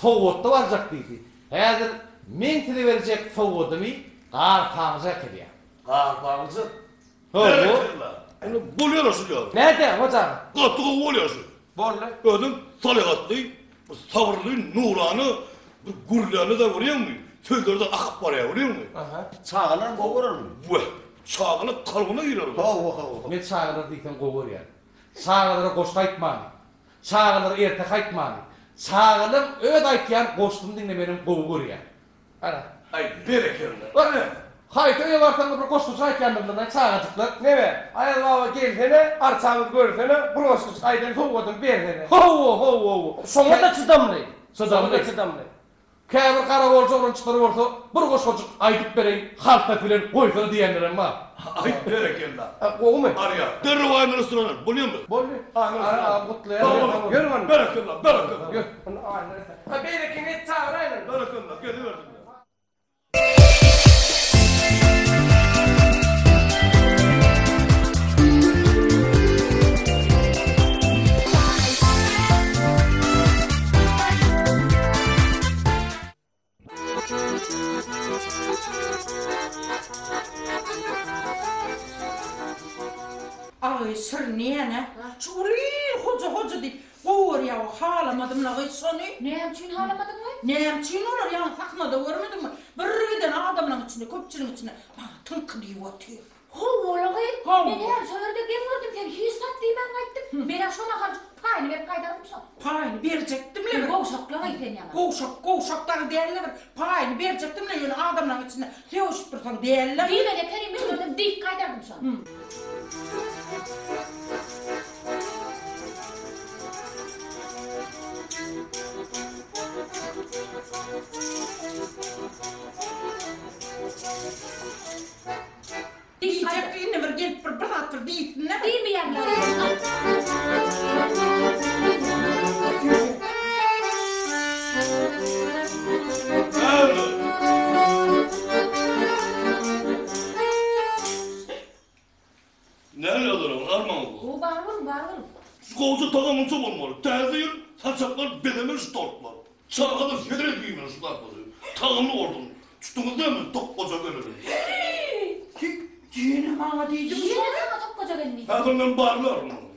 sowgatly barjak diýdi. Häzir meň size berjek sowgadymy Garpamyja äkidýän. Garpamyjyk? Hawa. Berekella. Indi bolýar-a şul ýaly. Näde, hojam? Gaty gowy bolýar şu. Boldy. Özem salyhatly, bir sabyrly, nurana, bir gürläni-de görýäňmi, sözleri-de akyp barýar, görýäňmi? Aha. Çagalaram gowy görer muny. Weh, çagalar kalbyna girer bu. Hawa, hawa. Men çagalary diýseň gowy görýän. Çagalara goşgy aýtmany, çagalara erteki aýtmany, çagalaň öz aýtýan goşgusyny diňlemenem gowy görýän. Ana. Aý, berekella. Ine, haýsy öýe barsaň-da bir goşgujyk aýtýandyrlar-laý çagajyklar. Neme, Aýaz baba gelsene, arçamyzy görsene, bir goşgujyk aýdaýyn, sowgadyny bersene. Hawa, hawa, hawa. Şoňa-da çydamly. Çydamly. Şoňa-da çydamly. Käbir garagolja oglanjyklar bolsa, bir goşgujyk aýdyp bereýin, haltasy bilen goýsana diýenlerem bar. Aý, berekella. Gowumy? Arýa. Derrew aýna restorana, bolýamy? Boldy. Aýna restorana. Agam gutlaýar. Ýör onda. Berekella, berekella. Ýör. Onda aýna restorana. Ha beýlekini çagyraýyn. Berekella, geliberdim. Aý sürünýän-ä. Şu uly hoja hoja diýip gowy görýär o halamadym-la gyz şony. Näme üçin halamadyňmy? Näme üçin olar ýaňy sahnada görmediňmi? Bir giden adamlaň içinde köpçüligiň içinde maňa tyňky diýip otyr. Hawa-la gyz. Hawa. Men häli şo ýerde geň gördüm seni hiç zat diýmän gaýtdym. Men-ä şo mahal paýyny berip gaýdardym şo. Paýyny berjekdim-le bir. Gowşaklygy sen ýaňy. Gowşak, gowşak dagy däl-le bir. Paýyny berjekdim-le ýöne adamlaň içinde sögüşip dursaň däl-le. Diýmeli ekeni men özüm diýip gaýdardym şony. Diýjek indi bir gelip bir bir zat bir diýsin-dä. Diýmeýänler. Näme ýazylan, armaň bu. Gowy bar boluň, bar boluň. Şu gowja tagamyňça bolmaly. Täze ýyl saçaklar bezemeli şu tortlar. Çagalar hezil edip iýmeli şu zatlary. Tagamly bolsun. Tutduňyz dälmi tokgaja gelini? Ýene maňa diýdiň. Ýene saňa tokgaja gelin diýdi. Häzir men barlaryn ony.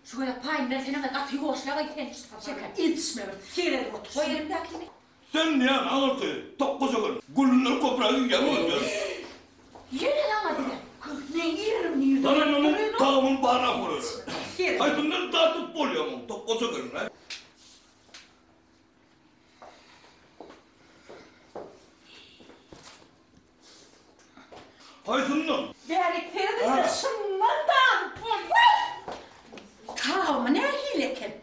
Şu gezek paýyny bersene gaty ýuwaşlagaý sen şeker. Ýetişme bir seredip otur. Goý elimdäkini. Sen näme aňyrky tokgaja gelin. Gülünden köpräk iýýäň öýdýän. Ýene saňa diýýän. Meň ýerim nirde? Hany munuň tagamyny barlap göreli. Haýsyndan dadyp bolýar muň tokgaja gelin aý. Haýsyndan? Bärik seredese şundan dadyp bolýar. Tagamy nähili eken?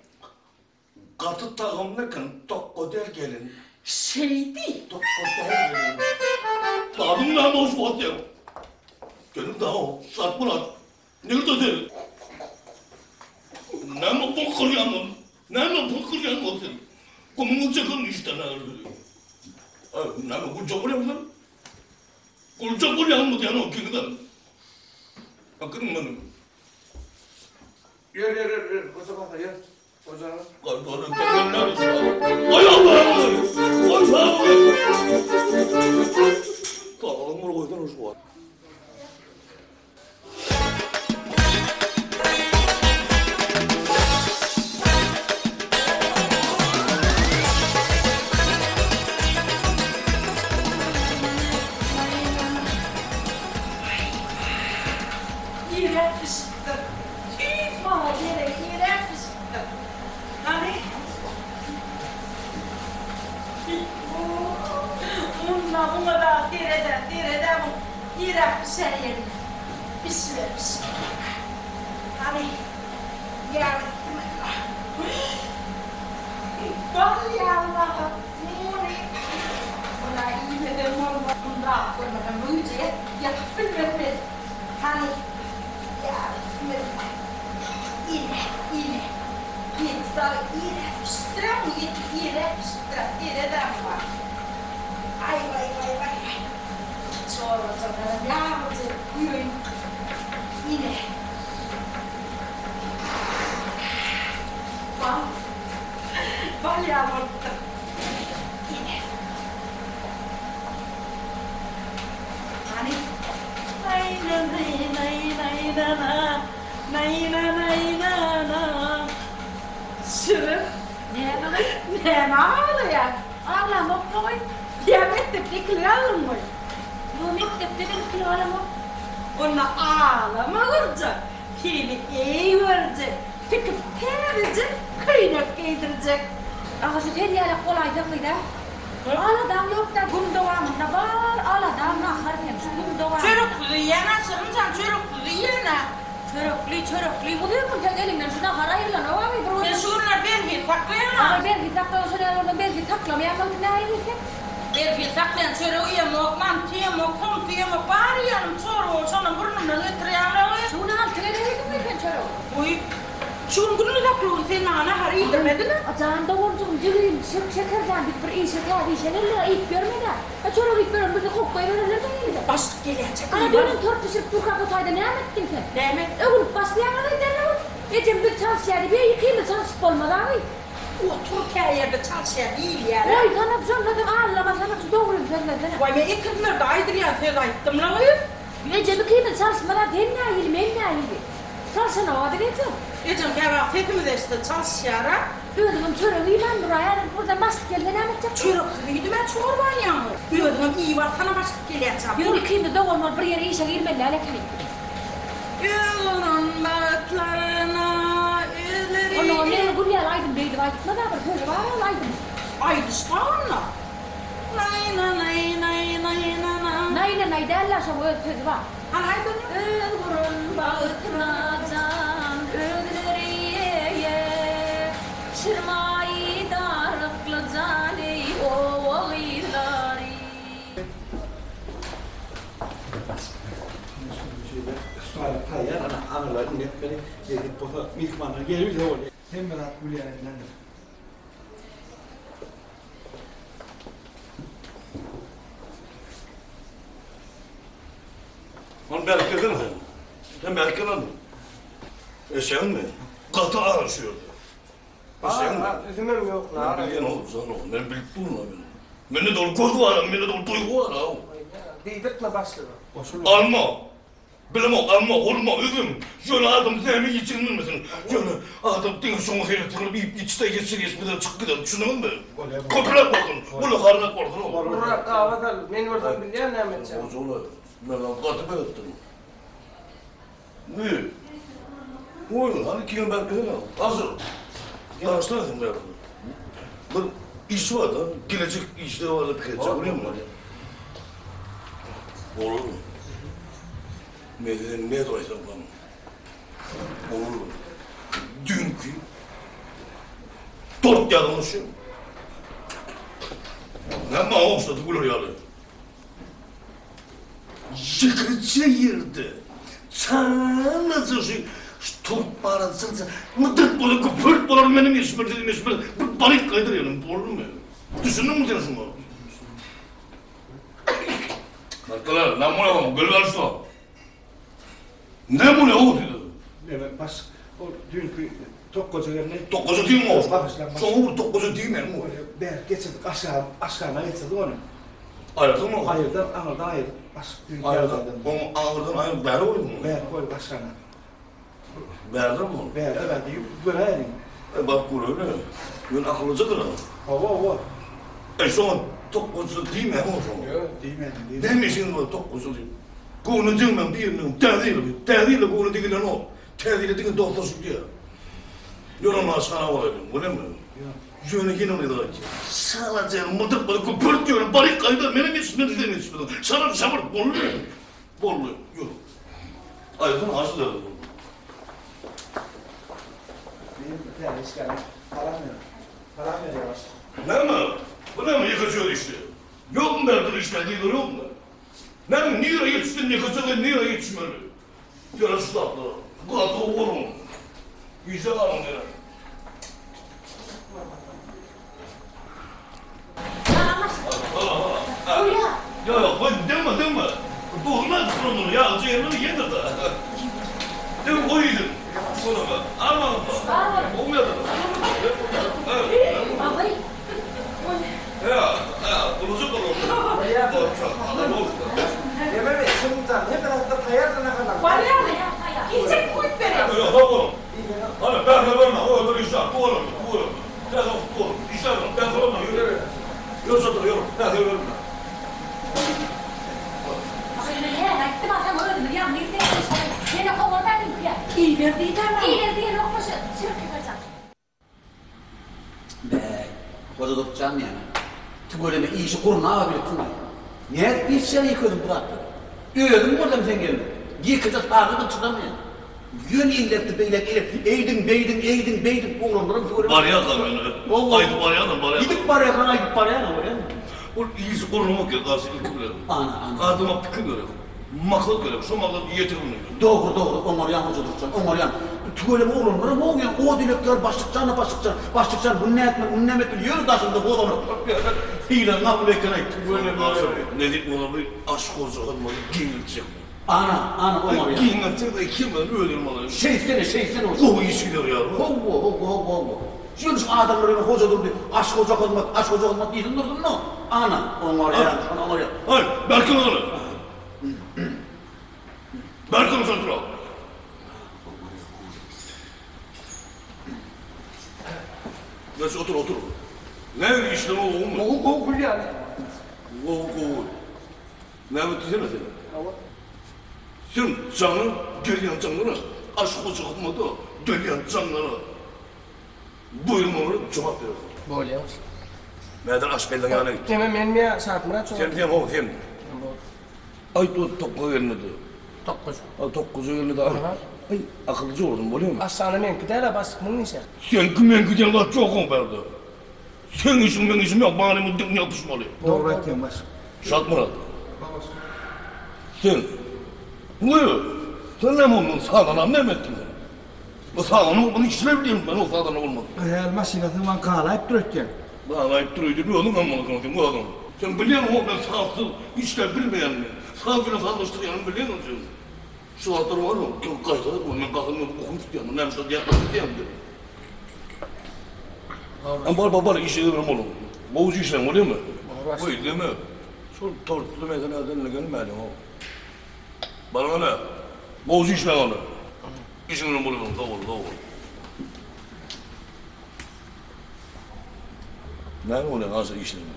Gaty tagamly eken tokga del gelin. Şeýdi. Tokga del gelin. Dadyň näme hoş bolýar? Gelin daha Şatmyrat. Nirde sen? Näme pul kyrýaň? Näme pul kyrýaň ol sen? Gumuňy çeken işden aýryldy. Näme gulja bolýaň sen? Gulja bolýaňmy diýen o kimden? Akylym meniň. Ýör, ýör, ýör, ýör. Hoja kaka, ýör. Hoja. Ay Allah'ım! Ay Allah'ım! Sağlam bunu koysana şu var. Nirä bişipdir? Tüýs maňa gerek nirä bişipdir? Hany? Munda muňa dagy sered-ä, sered-ä muň nirä bişäýenine. Muny rahat görmesem güýje ýatyp bilmez men. Hany, ýa bismilla. Ine, ine. Eti dagy irräk bişipdir-ä bu, eti irräk bişipdir-ä, seredäň bar. Aý, waý, waý, waý, waý. Çorbajygdanam ýaglyja edip guýaýyn. Ine. Bal, bal ýaly bolupdyr. Ine. Hany? Naý-na-naý-naý-naý-na-na, naý-na-naý-na-na. Şirin. Näme gyz? Näme aglaýaň? Aglamok goý. Ýa mekdepde ikilik aldyňmy? Ýok, mekdepde-de ikilik alamok. Onda aglama gurjak. Seni eý görjek, tikip täzeje köýnek geýdirjek. Agasy sen ýalak bolaýsaň gyz-a. Aladaň ýok-da gün dowamynda bar aladaň nahar seň şu gün dowamynda. Çöreksiz iýýän-ä Şirin jan, çöreksiz iýýän-ä. Çörekli, çörekli. Uzyn gün seň eliňden şu nahar aýrylanok-a gyz bir Men şu günler berhiz saklaýan-a. Aý berhiz saklaýaň şol ýaly bolsaň berhiz saklamaýan bolsaň nähili sen? Berhiz saklaýan çörek iýemok, manty iýemok, somsa iýemok, bar iýýänim çorba, şonam burnumdan getirýän-le gyz. Şu gün alty gezek iýdiňmi sen çöregi? Goý, şu gün gün uzakly gün, sen maňa nahar iýdirmediň-ä. A jan doganjygym, jigim, Şeker jan, biz bir işe, täze işe geldik-ä, iýip ýörmen-ä. A çörek iýip ýören bizi kowup goýbererler-dä ýene-de. Başlyk gelýänçä Ana, dönen tort bişirip durka bu taýda näme etdiň sen? Näme? Öwünip başlaýaň-a gyz derrew. Ejem biz çalyşýar diýip, eý, ikimiz çalyşyp bolmaz-a gyz. Otur kä ýerde çalyşýar diýilýär-ä. Goýsana, şonda-da allamasyna şu dogryny sözlesene. Waý, men ikizlerde aýdylýan sözi aýtdym-la gyz. Ejem ikimiz çalyşmaz-a, sen nähili, men nähili. Çalşanok-a biz ejem. Ejem käwagt sesimizi eşitse çalyşýar-a. Özüňem çörek iýmän dur-a, häzir birden başlyk gelse näme etjek? Çöreksiz iýdim-ä çorbany ýaňy. Özüňem iýip alsana başlyk gelýänçä. Ýöne ikimiz dogan bolup bir ýere işe girmeli däl ekenik. Öz guran bagtlaryna özleri. Onda meni gül ýaly aýdym beýdip aýtmada bir sözi bar ol aýdymyň. Aýdyşda onda. Naý-na-naý-naý-naý-na-na. Naý-na-naý däl-la şoň öz sözi bar. Hany aýt onda. Öz guran bagtyna jan özleri eýe, Şirmaýy darykly jan eý oba gyzlary. Şeýle taýýar ana aňyrlar indi etmeli. Nesip bolsa myhmanlar gelibilse bolýar. Hemme zat gülýän elindendir. Ony bärik gelsene sen. Sen bärik gel ony. Eşegiňmi? Gaty agyr şu ýerde. Eşegiňmi? Üzümem ýok, Men bilýän ol, jan ol. Men bilip durun men. Mende de ol göz bar, mende de ol duýgy bar, aw. Diýdirtme başlyga. Alma. Bilemok, alma, hurma, üzüm. Ýöne adam näme iýjegini bilmesin. Ýöne adam diňe şoňa hereket kylyp iýip içse, geçse geçmese çykyp gider. Düşündiňizmi? Köpräk bolsun, ullakanrak bolsun ol. Ulurak gaba sal. Men bolsam bilýän näme etjegimi. Gojalar, men gaty beretdim. Ne? Goý, hany kimin berip gidene. Hazır. Ýaşlar sen bäri. Bir iş bar da, gelejek işler bar da pikir etjek bolýarmy? Olur. Men size ne aýtsam hem. Olur. Dünkü tort ýazylmyş. Näme ogşady güler ýaly. Ýekeje ýerde çalaja şu şu tort barada çalaja mydyrt bolar, güpürt bolar meniň işim, siziň işim, bir balyk gaýdar ýöne boldumy? Düşündiňmi sen şuňa? Markalar, näme bolýar, gül alşa. Näme bolýar o size? Neme baş ol düýnki tokgaja gelni. Tokgaja diýme o. Şoňa bir tokgaja diýme o. Bärik geçirdik aşağı aşhana geçirdik ony. Aýyrdyňmy? Aýyrdyk aňyrdan aýyrdyk baş düýnki ýagdaýdan. Oň aňyrdan aýryp bäri goýduňmy? Bäri goýduk aşhana. Bärdemi ol? Bärde bärde ýük göräýeliň. E baryp göräýeli. Ýöne akyllyjadyr a. Hawa hawa. E şoňa tokgaja diýmäň o şoňa. Ýok diýmedim diýmedim. Näme işiňiz bar tokgaja diýip. Göwne degmäň biriniň täze ýyly. Täze ýyla göwne degilenok. Täze ýyla diňe dostlaşyp diýýär. Ýör onda aşhana baraýlyň, bolýamy? Ýöne ýene bir gezek aýtýan. Şalaja mydyrt bolup güpürt ýöne baryp gaýdar menem ýetişmedi senem ýetişmediň. Şarar şaburt boldy. Boldy, ýör. Aýdym aşy derdi boldy. Men täze işgärim. Salam ber. Salam berýär başlyk. Näme? Bu näme ýekeje özi işleýär? Ýokmy bärde işgär gyzlar ýokmy? Näme nirä ýetişdi nekaça we nirä ýetişmeli? Ýöne şu zatlara gaty gowy boluň. Işe galyň ýöne. Ýok ýok goý degme degme. Duzuna durandyr ýagyjy ýerleri ýedir-de. Degme goý iýsin. Şonada. Almagyň bar. Gowy ýadyr. Agy. Hä, hä, gulajyk ol. Neme şundan hemme zatlar taýýardyr naharlar. Barýarmy? Gijek goýup bereýin. Ýok, sag boluň. Hany, bähre berme, o ömür işläp, tüweleme, tüweleme. Täze futbol, işläp, bähre berme, ýör. Ýör çadyra, ýör, bähre berme. Agy, men häli aýtdym, a sen özümiz ýalňyz diýýäň. Meni kowar-da diýýär. Iber diýdä maňa. Iber diýenokmy şu çirkewajak. Bäý, Hoja Durtjan diýýän-ä. Tüweleme işi gurnaba bilipsiň-aý. Nädip ýetişýäň ýeke özüň bu zatlara? Özüm bolsam seň ýeriňde, ýekeje sagadam çydamaýan. Ýöne iňläpdi beýläk elep, eýdiň, beýdiň, eýdiň, beýdiň, oglanlaram tüweleme. Barýarlar ýöne. Aýdyp barýarlar, barýarlar. Gidip barýarkaň aýdyp barýaň-a, görýäňmi? Ol işi gurnamak gerek garşy ilki bilen. Ana, ana. Adama pikir gerek. Maksat gerek, şo maksat ýetirmeli. Dogry, dogry, oňarýaň Hoja Durtjan, oňarýaň. Tüweleme oglanlaram how ýa o dilek ýaly başlykjan-a başlykjan, başlykjan muny nätmeli, muny näme etmeli, ýöne daşyňda hozanaklap ýörler, sylagyň kabul eken-aý, tüweleme. Nesip bolsa bu aş hoja hyzmaty giňeltjek. Ana, ana, oňarýaň. Giňeltjek-de kimden özüni maňa. Şeýtsene, şeýtsene Hoja. Gowy iş gider ýaly. Howwa, howwa, howwa, howwa. Ýöne şu adamlar ýöne Hoja Durdy, aş hoja hyzmat, aş hoja hyzmat diýsin dursun-da. Ana, oňarýaň, şony oňarýaň. Aý, berkin ony! Berkin şony turak! Geç, otur, otur. Nähili işler gowumy? Gowy, gowy gülýän. Gowy, gowy. Näme diýsene sen? Hawa. Sen jaňa gelýän jaňlara, aş hoja hyzmata gelýän jaňlara buýurmalara jogap berersiň. Bolýar. Mäder aşpelliň ýanyna git. Neme menmi ýa Şatmyrat jogap? Sen, sen, how, sen. Aýt o tokga gelnedi. Tokgajy. Ha, tokgajy gelnedi aýt. Aý, akyllyja bolsun, bolýarmy? Aşhana meňki däl-ä, başlyk muň işi. Seňki meňki diýen zat ýok-ow bärde. Seň işiň meň işim ýok, maňa muň diňe ýapyşmaly. Dogry aýtýaň başlyk. Şatmyrat. Sen. Goý. Sen näme ondan sazanam näme etdiň sen? Bu sazana bolmasa işläp bilýän men o sazana bolmasa. Häli maşynasyny maňa galaýyp dur öýtýäň. Galaýyp dur öýdýän özüň hem bolsaň sen özüň. Sen bilýäň o men sazsyz işläp bilmeýänimi. Saz bilen sazlaşdyrýanymy bilýäň sen. Şu zatlar bar o gaýtalap men gaharym gelip okum tutýan. Näme şo diýýän diýýän. Bar bar bar işe öwrem boluň. Gowy işleň bolýamy? Goý deme. Şol tortly meseleden gelmäliň-ow. Baryň hany. Gowy işleň hany. Işiň bilen boluň, sag bol, sag bol. Näme bolýar aşa işleň?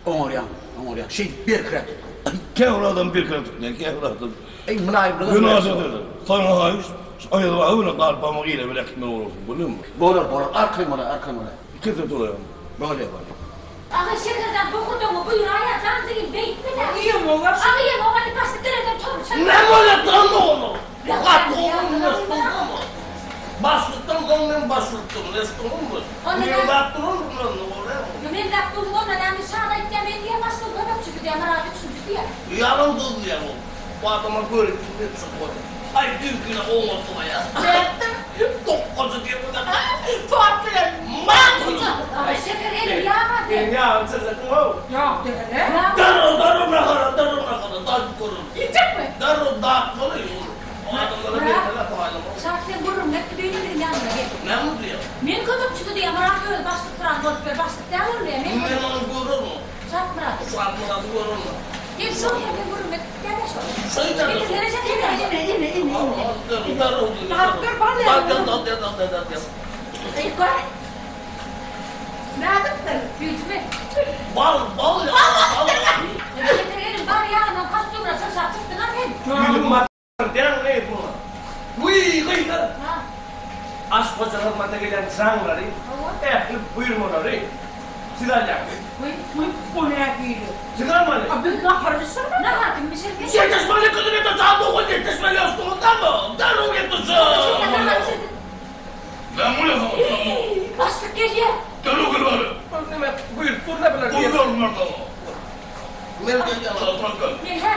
Oňarýaň, oňarýaň. Şeýdip berkiräk tut. Käbir adam berkiräk tutýar, käbir adam. Eý, mylaýymlyga. Ýöne aşa söz. Saňa haýyş, şu Aýaz aga bilen galyp ile bile äkitmeli bolarsyň, bolýarmy? Bolar, bolar. Arkaýyn bolaý, arkaýyn bolaý. Ikisi duraýaň. Bolýar, bolýar. Aga Şekerjan bokurdagyňy buýraýa jan jigim beýtme-dä. Iýemok-a. Aga iýemok-a diýip başlyk gelenden çorba çörek. Näme bolýar jan oglum? Gaty gowy eşitdiňmi? Başlykdan soň men başlykdym, eşitdiňmi? Meňzäp duraryn indi bolýarmy? Meňzäp dursuň onda näme Şat aýtýar men diýýär başlygyň kömekçisi diýýär Myrat üçünji diýýär. Ýalan söz diýýär ol. Bu adama göripsiz etjek bolýar. Aý düýnküne oňarsyňaýa. Nätdiň? Tokgajy diýip Tort bilen makul. Aga Şeker eliň ýag aldy. Meniň ýagymy çyrjatyň-ow. Ýag degene. Darrow darrow nahara darrow nahara dadyp görün. Iýjekmi? Darrow datmaly ol. Adamlara bermeli paýlamaly. Şat sen gürrüňini et düýn biziň ýanymyza gel. Näme diýýär? Men kömekçisi diýýär Myrat özi başlyk turan bolup ýör başlyk däl ol diýýär men Men ony görerin. Şatmyrat. Şatmyrady görerin. Gel şol ýerde gürrüň et gitýä-de şol. Şeýdä. Getirsene Şekeri. Ine ine ine ine. Darrow diýýär. Dadyp gör bal Dal dal dal dal dal dal dal. Eý gör. Nädipdir? Süýjümi? Bal bal ýa. Bal. Şeker eliň bar ýagyndan kostýumyna çyrşap çykdyň-a sen. Ýüzüň Däň gyz muňa. Wiý gyzlar! Ha. Aş hoja hyzmata gelýän jaňlary, ähli buýurmalary siz alýaňyz. Wiý. Wiý, o nähili? Siz almaly. A biz nahar bişirmeli. Nahar kim bişirdi? Ýetişmeli gyzym ýetiş, al ogul ýetişmeli ýostuňyzdamy? Derrew ýetişiň! Nahar bişirdi. Näme bolýar saňa? Wiý, başlyk gelýär. Derrew gel bäri. Ol näme buýrup dur-da bular. Buýuraryn men saňa. Men gelýän. Çaltrak gel. Men hä.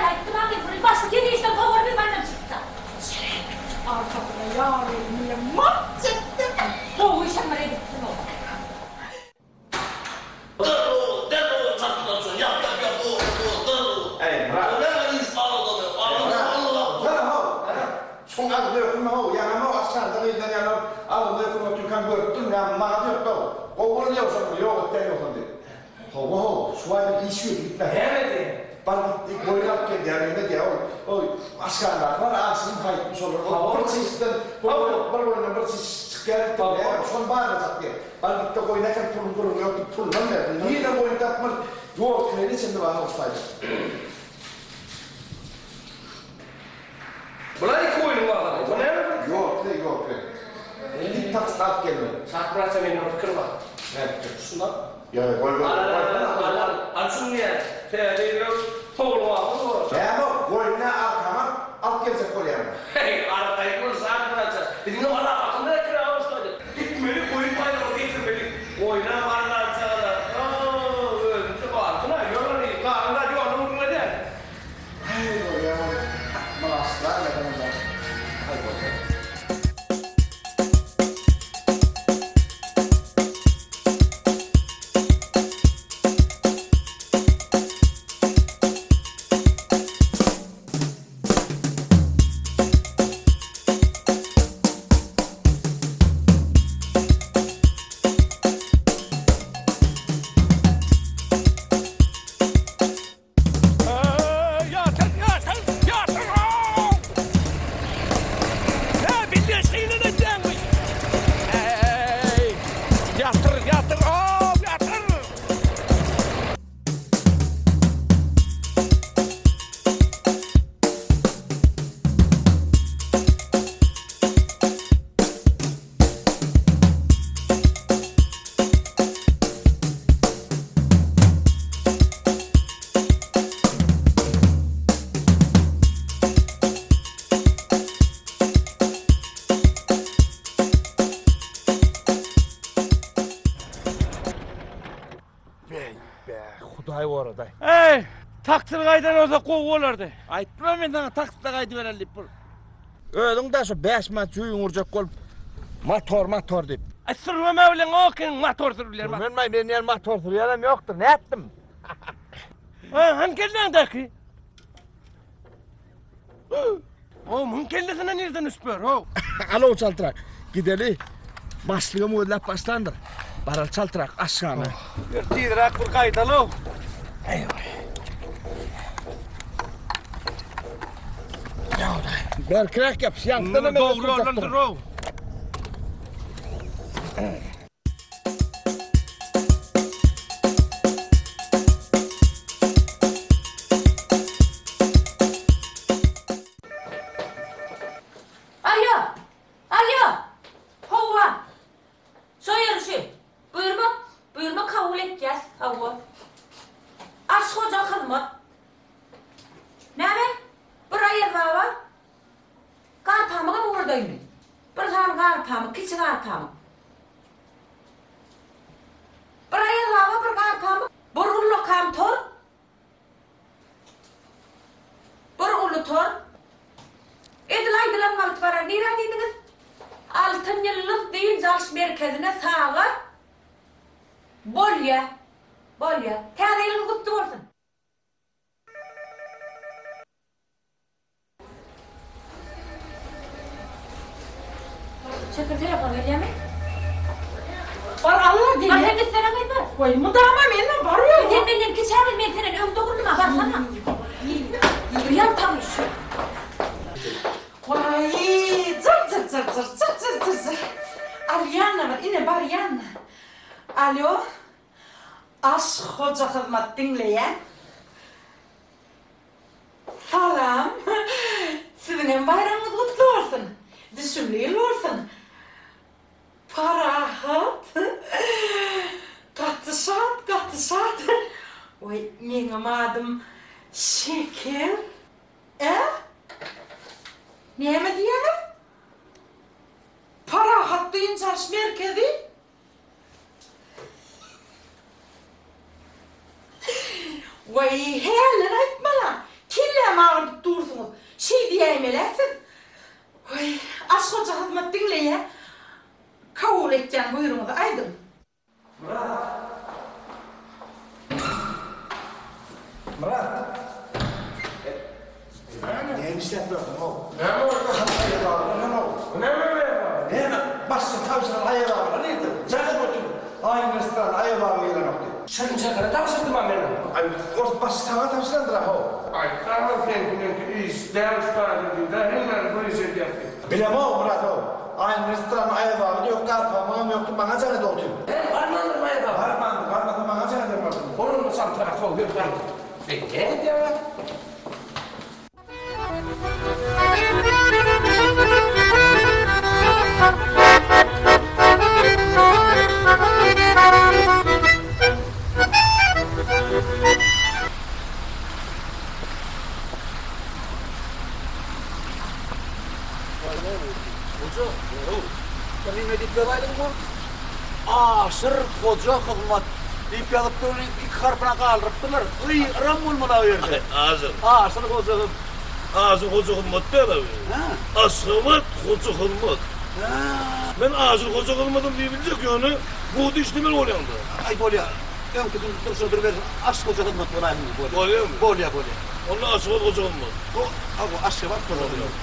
Şuň agzyna ökünme-how, ýaňam-ow aşhanda gyzlar ýaly bolup agzyna ökünip otyrkaň görüpdim, ýa maňa diýipdi-ow, gowy boldy ýogsam muny ýok etýän ýogsam diýip. Hawa-how, şu aýdan iş ýürdi gitmän. Näme diýýän? Bar git diýip, goýun alyp gel diýýär, neme diýýär, ol, ol aşhandaky bar, aşynyň haýytmyş olar, ol bir çişden, bir goýundan bir çiş çykýar diýipdir, näme, şony barlajak diýýär. Bar git-de goýun äkel, puluň gürrüňi ýok diýip, pulunam berdi. Nireden goýun tapmaly, ýol kireýine çenli bar-how şu taýda. Bular iki goýnuň bahaly. Bu näme bir? Ýok, kireý, ýok, kireý. Git takside alyp gelmeli. Şatmyrat mende bir pikir bar. Näme pikir? Şundan. Ýa, goý, goý, Al, al, goý. al, al, al, al şuny diýýän. Täze ýyla sowulmagyňyz bor. Näme o, goýnuny arkaňa alyp geljek bolýaňmy? Heý, arkaýyn bol, Şatmyrat jan. Biziň hem alakasymyz ekeni awuşlaýdy. Gitmeli, goýun baýragyny getirmeli. Goýnam arzanjagalar. Ho-o, özümçe galsyn-a, ýör hany, galyň zat ýoluň ugruna däl. Haý bolýa mylaçlar ýa-da haý bolýa. Ýatyr, ýatyr, ýatyr! Hä, bilýän şeýle edýäňmi? Eý, ýatyr, ýatyr, ow, ýatyr! Hudaý goradaý. Eý, taksir gaýdan bolsa gowy bolardy. Aýtdym-a men saňa takside gaýdybereli diýip bir. Özüň-dä şu bäş manat jüýüň urjak bolup motor motor diýip. Aý sürmeme bilen o keniň motor sürüler. Sürmenmaý men ýaly motor sürýänem ýokdur nätdim. Ha han kelläňdäki. O muň kellesine nirden üsper ho. Alow çaltrak gideli. Başlygam gözläp başlandyr. Baraly çaltrak aşhana. Ýör tizräk bir gaýdaly. Berkiräk ýapyş, ýaňkydan hem Dogry ýoldan dur-ow. Alýo! Alýo! Howwa! Şo ýeri şü. Buýurma, buýurma kabul etýäs, hawa. Aş hoja hyzmat. Näme? Bir Aýaz baba? Garpamygam ugradaýynmy? Bir sany garpamyk, kiçi garpamyk. Bir Aýaz baba, bir garpamyk, bir ullakan tort. Bir uly tort. Edil aýdylan wagt barar. Nirä diýdiňiz? Altyn ýyldyz dynç alyş merkezine sagat Bolýa. Bolýa. Täze ýylyňyz gutly bolsun! Şeker telefon gelýärmi? Bar alla diýýär. Bar sen gitsene gyz bar. Goý mydama menden bar ýok. Sen menden kiçäň men senden öňde gurluma barsana. Ýaltaň şu. Waý jyr jyr jyr jyr jyr jyr jyr jyr. Alýan bar ine barýan. Alo. Aş hoja hyzmat diňleýän. Salam! Siziňem baýramyňyz gutly bolsun! Düşümli ýyl bolsun! Parahat! Gaty şat, gaty şat! Waý, meňem adym Şeker. Ä? Näme diýýäňiz? Parahat dynç alyş merkezi? Waý, hälden aýtmala, kellämi agyrdyp dursuňyz. Şeý diýäýmel-ä siz. Waý, Aşhoja hyzmat diňleýä. Kabul etýän buýrugyňyzy aýdyň. Myrat! Myrat! Näme işläp ýörsüň-ow? Näme boldy? Şirin-şekere tabşyrdym-a men ony. Aý, ors başy saňa tabşyrandyr-a, how. Aý, saňa seňki-meňki iş däl şu taýda diý-dä, hemmäni bir iş edýäs diý. Bilemok, Myrat-ow. Aýyň restoranda Aýaz baba-da ýok, Garpamygam ýokdy, maňa jaň edip otyr. Hä, barmandyr Aýaz baba? Barmandyr, barmasa maňa jaň eder bardy. Bol onda çaltrak, how, gel gaýt. Eý, nädýäň-ä? Hoja, bir neme diýip ýazaýdyň bu? Aşyr Hoja hyzmat diýip ýazypdyr, ony iki harpyna galdyrypdyrlar. Yý, yram bolmaly o ýerde. Aşyr. Aşyr Hoja hyzmat. Aşyr Hoja hyzmat däl abi. Hä? Aşgabat Hoja hyzmat. Hä. Men Aşyr Hoja hyzmadam diýip biljek, ýöne bu dişlemeli bolýaňda. Aý bolýa. Öňküsini durşuna durubersin. Aş Hoja hyzmat bolaýyn bolýa. Bolýamy? Bolýa, bolýa. Onda Aşgabat Hoja hyzmat. O, hawa, Aşgabat Hoja hyzmat.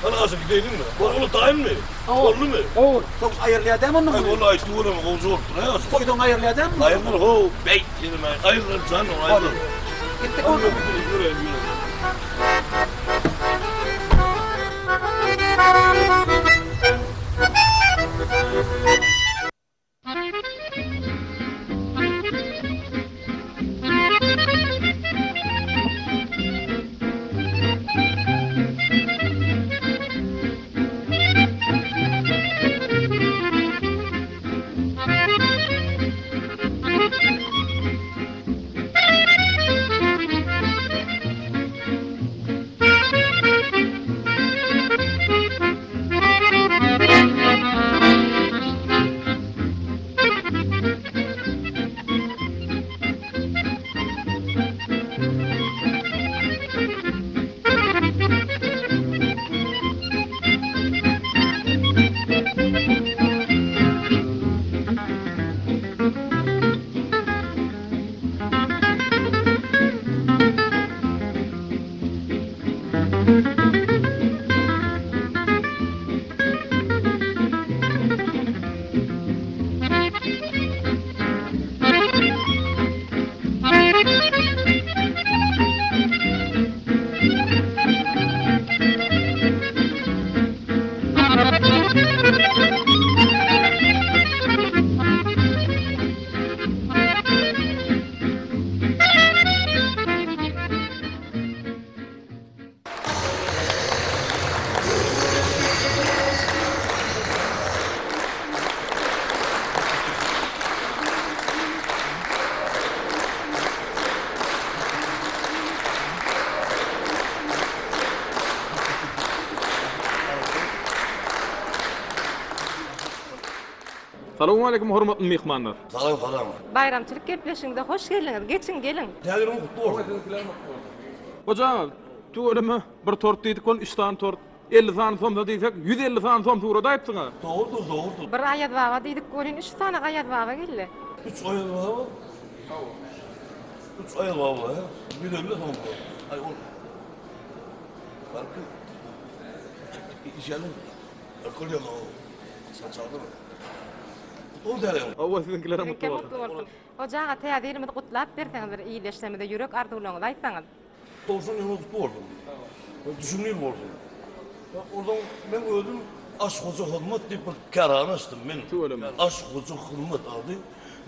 Hany Aşyr gideýliňmi? Ol taýynmy? Boldumy? Gowy. Soň aýrylýar dämi ondan? Aý walla aýtdy göreme gowja bolupdyr hä Aşyr. Toýdan aýrylýar dämi? Aýrylar how, beýt ýerime aýrylar jan aýrylar. Gitdik onda. Ýöreýin ýöreýin. Salowmaleýkim hormatly myhmanlar. Salam salam. Baýramçylyk gepleşigimize hoş geldiňiz. Geçiň geliň. Täze ýylyň gutly bolsun. Hoja, tüweleme, bir tort diýdik ol üç sany tort. 50 sany somsa diýsek, 150 sany somsa ugradaýypsyň-a. Dogrudyr, dogrudyr. Bir Aýaz baba diýdik welin üç sany Aýaz baba geldi. Üç Aýaz baba? Hawa. Üç Aýaz baba, hä? 150 somsa. Aý ol. Belki işelim. Belki ol ýaly o. Sen çagyrma. Gutly bolsun täze ýyl. Hawa, siziňkilerem gutly Siziňkem bolsun. gutly bolsun. Hoja aga täze ýylymyzy gutlap berseňiz bir ildeşlerimize ýürek arzuwlaryňyzy aýtsaňyz. 90 ýylyň gutly bolsun. Düşümli ýyl bolsun. Onsoň men özüm Aş hoja hyzmat diýip bir kärhana açdym men. Tüweleme. Aş hoja hyzmat ady.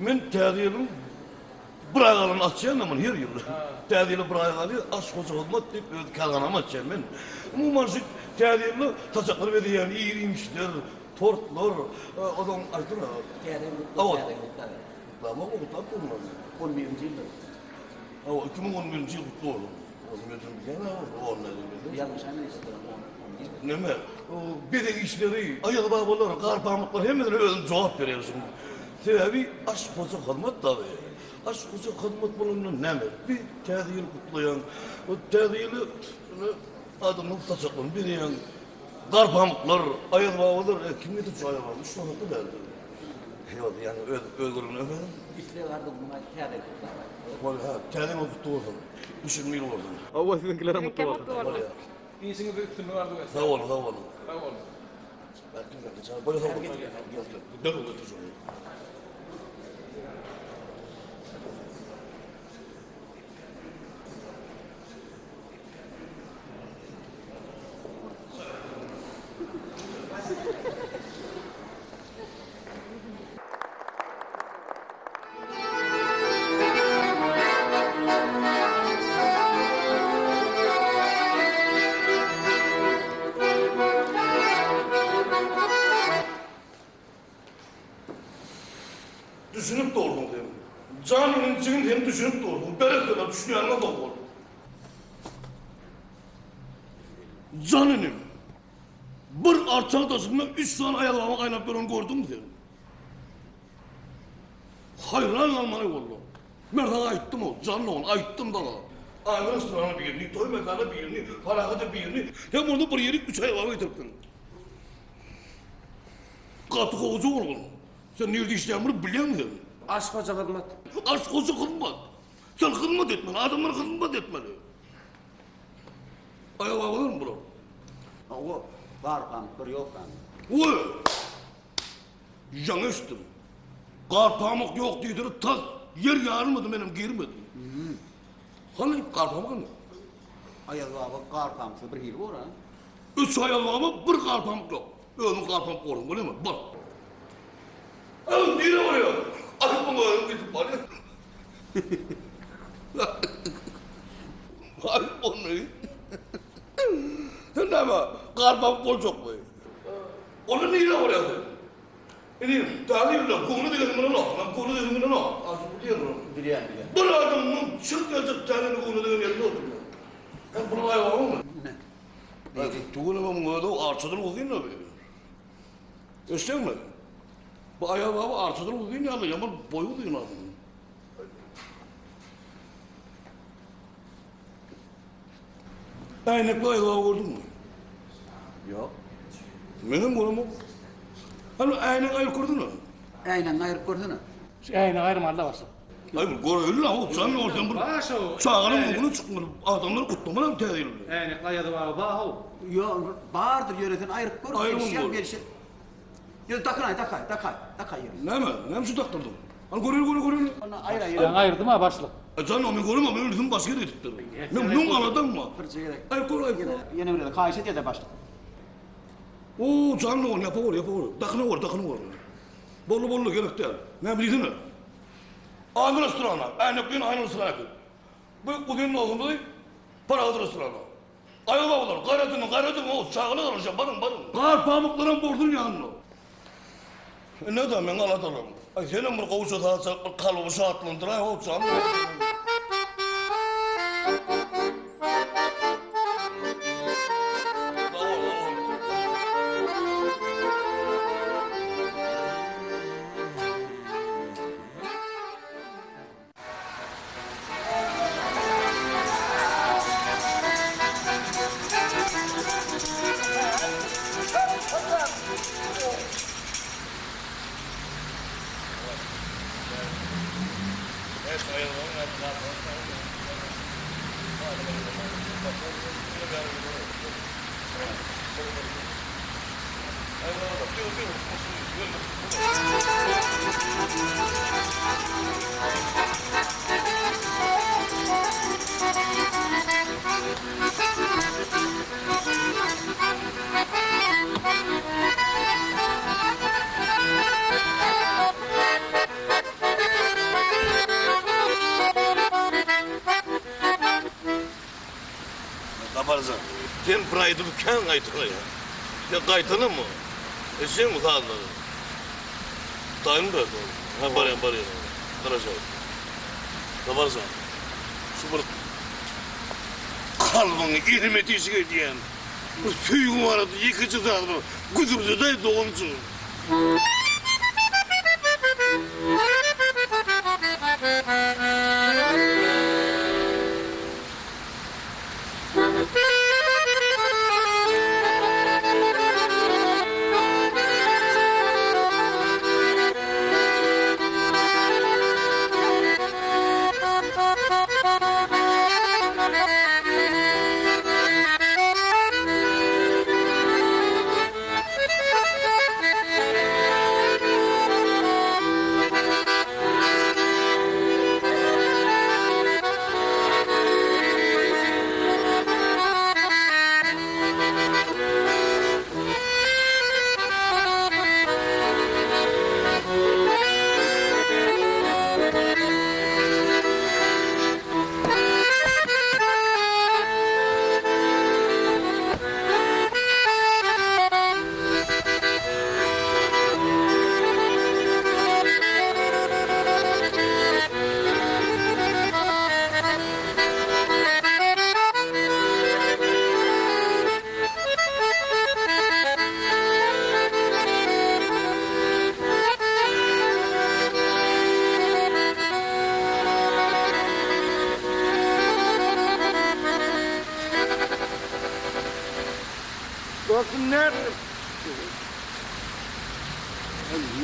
Men täze ýylyň bir aý galany açýan men her ýyl. Täze ýyla bir aý galýar, Aş hoja hyzmat diýip öz kärhanamy açýan men. Umuman şu täze ýylda saçaklar bezeýän, ir-iýmişler, tortlar, onsoň aýtsana. Täze ýyl gutlag, täze ýyl gutlag. Gutlamok, gutlap durman. On birinji ýyldyr. Hawa, 2011-nji ýyl gutly bolsun. Ony özüm bilýän-ä, on Ýalňyşan eşitdim, on, on bir. Neme, bezeg işleri, aýaz babalar, gar pamyklar hemmesine özüm jogap berýän şuň. Sebäbi aş hoja hyzmat dagy. Aş hoja hyzmat bolanda näme? Bir täze ýyl gutlaýaň. Täze ýyly adamlaryň saçaklaryny bezeýäň. Gar pamyklar, aýaz babalar, e, kim getirip şu aýaz baba? Üç manatly däldi. Ýok, ýaňy öz öz gürrüňini öňe. Isleg arzuwyňy aýt, täze ýyl gutlap aýt. Bol, hä, täze ýyl gutly bolsun. Düşümli ýyl bolsun. Hawa, siziňkilerem gutly Siziňkem bolsun. gutly bolsun. Bolýar. Işiňizde üstünlik arzuw etýärin. Sag boluň, sag boluň. Sag boluň. Berkin, berkin, çaga. Bolýar, sag boluň. Derrew getir şony. Düşünip durduň sen. Jan inim jigim sen düşünip durduň. Berekella düşünýäniňe sag bol. Jan inim. Bir arçaň daşynda üç sany aýazbaba gaýnap ýören gördüňmi sen? Haýran galmaly boldy. Men saňa aýtdym-ow, jan dogan, aýtdym saňa. Aýna restorana birini, toý mekana birini, Farahada birini, sen bolsa bir ýerik üç aýazbaba getiripsiň. Gaty gowuja bolgun. Sen nirde işleýäň bir bilýäňmi sen? Aş hoja hyzmat. Aş hoja hyzmat. Sen hyzmat etmeli, adamlara hyzmat etmeli. Aýazbabalarmy bular? Hawa, bar pamyklar ýok hany. Goý! Ýaňy eşitdim. Gar pamyk ýok diýdiler, tas ýer ýarylmady menem girmedim. Hany gar pamyk hany? Aýazbaba gar pamyksyz bir hili bor-a. Üç aýazbaba bir gar pamyk ýok. Özüň gar pamyk borsuň bolýamy? Bar. Aý, nirä barýaň? Aý, muňa özüm gidip barýan. Aý, ony. Sen näme, gar pamyk boljakmy? Onda nirä barýaň sen? Inim, täze ýylda göwne degeniň bilenok, men göwne degeniň bilenok. Asyl bilýän ony. Bilýän, bilýän. Bir adamyň çyryp geljek täze ýyla göwne degen ýerinde oturýan. Sen bular aýbagyňmy? Ne? Tüweleme muň özi arçadan uzyn-da bi. Eşdeňmi? Bu Aýaz baba arçadan uzyn ýaly, ýaman boýy uzyn adamyň. Äýnekli Aýaz baba gördüňmi? Ýok. Menem göremok. Hany äýnek aýryp görsene. Äýnegiňi aýryp görsene. Şu äýnegi aýyrmaly-da başlyk. Aý bir göreýli-le, how, jan sen bir çagalaň öňüne çykmaly, adamlar gutlamalam täze ýyl bilen. Äýnekli Aýaz baba bar-how. Ýok, bardyr ýöne sen aýryp gör, gelişýän, gelişýän. Ýöne dakynaý, dakaý, dakaý, dakaý ýöne. Näme, näme üçin dakdyrdyň? Hany göreli, göre, göreli. Onda aýyr, aýyr. Ýaňy aýyrdym-a, başlyk. Jan, men göremok, men ünsüm başga ýere gidipdir. Men müň aladam bar. Birje gezek. Aýyp gör, aýyp gör. Ýene bir gezek, haýyş edýär-de başlyk. O, jan dogan, ýapa gör, ýapa gör. Dakyna gör, dakyna gör. Boldy, boldy, gerek däl. Näme diýsene? Aýna restorana, äýnek bilen aýna restorana äkit. Bu uzyn nosumyzy Parahat restorana. Aýaz babalar, gaýrat ediň, gaýrat ediň, ho, çagalar garaşýar, baryň, baryň. Gar pamyklaram borsun ýanynda. Ine-de, meň aladalarym. Aý, senem bir gowja saz çalyp, bir kalbymy şatlandyraý, ho, jan. Gabarja, sen bir aýdymy kän gaýtalaýaň. Sen gaýtalama. Eşitýäňmi sazlary? Daýym berdi ony. Hä, barýan, barýan. Garaşaý. Gabarja, şu bir kalbyňy elime deşik edýän bir söýgi barada ýekeje saz bir güzürdedaý doganjygym.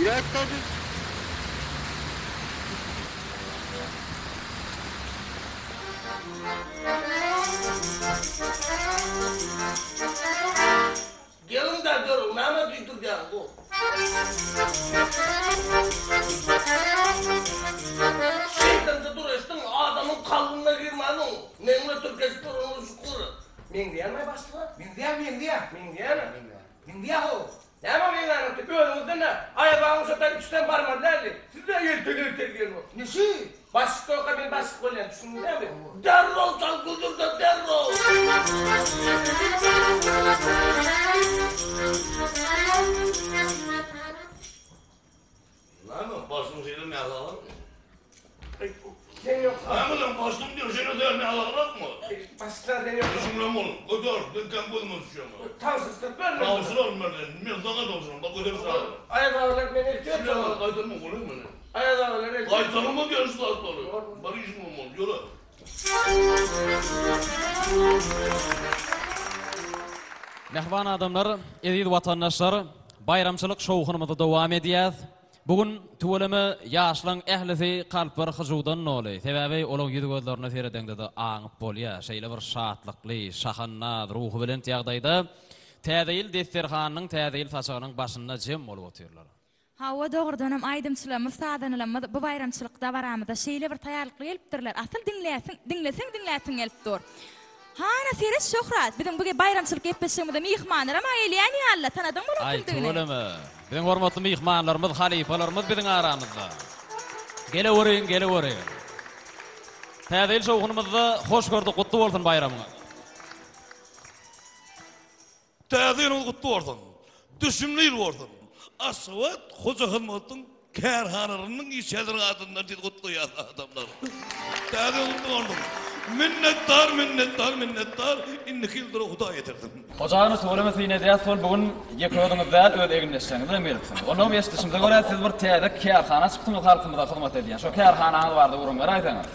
Nirä gitdi biz? Geliň-de görüň, näme duýdurýar bu? Şeýdemde dur eşdiň, adamyň kalbyna girmäniň, meň bilen tirkeşip duranyňa şükür. Meňzeýärmi başlyga? Meňzeýär, meňzeýär. Meňzeýärmi? Meňzeýär how. Näme meňzänokdy, özüňizden-ä Aýaz babaň şo taý üçden barmaly däldi. Siz-de eltel-eltel diýen bolup. Neşi? Başlyk ýokka men başlyk bolýan, düşündiňizmi? Derrew çal güldür-de derrew! Näme, başlygyň şeýle näsagrakmy? Sen ýoksa. Näme sen başlygym diýen şeýle sen näsagrakmy? Başlyklar sen ýoksa. Düşünmem oğlum. Göter, sen kem gözüme düşýäň. Tabşyrsak berme. Tabşyraryn men seni. Men saňa tabşyraryn. Bak göter şaly. Aýaz babalar men eltýän. Şeýle gaýtarma oğlum meni. Aýaz babalar eltýän. Gaýtarma diýen şu zatlary. Bar işiň bolmaly. Ýöre. Mähriban adamlar, eziz watandaşlar, baýramçylyk şowhunymyzy dowam edýäs. Bu gün tüweleme ýaşlaň ählisi kalplary hyjuwdan doly. Sebäbi olaň ýüz-gözlerine seredeňde-de aňyp bolýar. Şeýle bir şatlykly, şahandaz, ruhubelent ýagdaýda Täze ýyl desterhanynyň, Täze ýyl saçagynyň başynda jem bolup otyrlar. Hawa, dogrudanam aýdymçylarymyz, sazandalarymyz bu baýramçylyk dabaramyza şeýle bir taýýarlykly gelipdirler. Asyl diňläsiň, diňleseň diňläsiň gelip dur. Hana seret Şöhrat, biziň bu baýramçylyk gepleşigimize myhmanlaram-a gelýän ýaly-la, tanadyňmy olaň Aý, kimdigini? tüweleme. Biziň hormatly myhmanlarymyz, halypalarymyz biziň aramyzda. Geleweriň, geleweriň. Täze ýyl şowhunymyzda hoş gördük, gutly bolsun baýramyňyz. Täze ýylyňyz gutly bolsun! Düşümli ýyl bolsun! Aşgabat hoja hyzmatyň kärhanalarynyň işgärleriniň adyndan sizi gutlaýas adamlar. Täze ýyl gutly bolsun! Minnetdar, minnetdar, minnetdar! Indiki ýyllara Hudaý ýetirsin! Hojany tüweleme syn edýäs sol bu gün ýeke özüňiz däl öz egindeşleriňiz bilen gelipsiňiz. Onnoňam eşidişimize görä siz bir täze kärhana açypsyňyz halkymyza hyzmat edýän. Şo kärhanaňyz barada gürrüň beräýseňiz.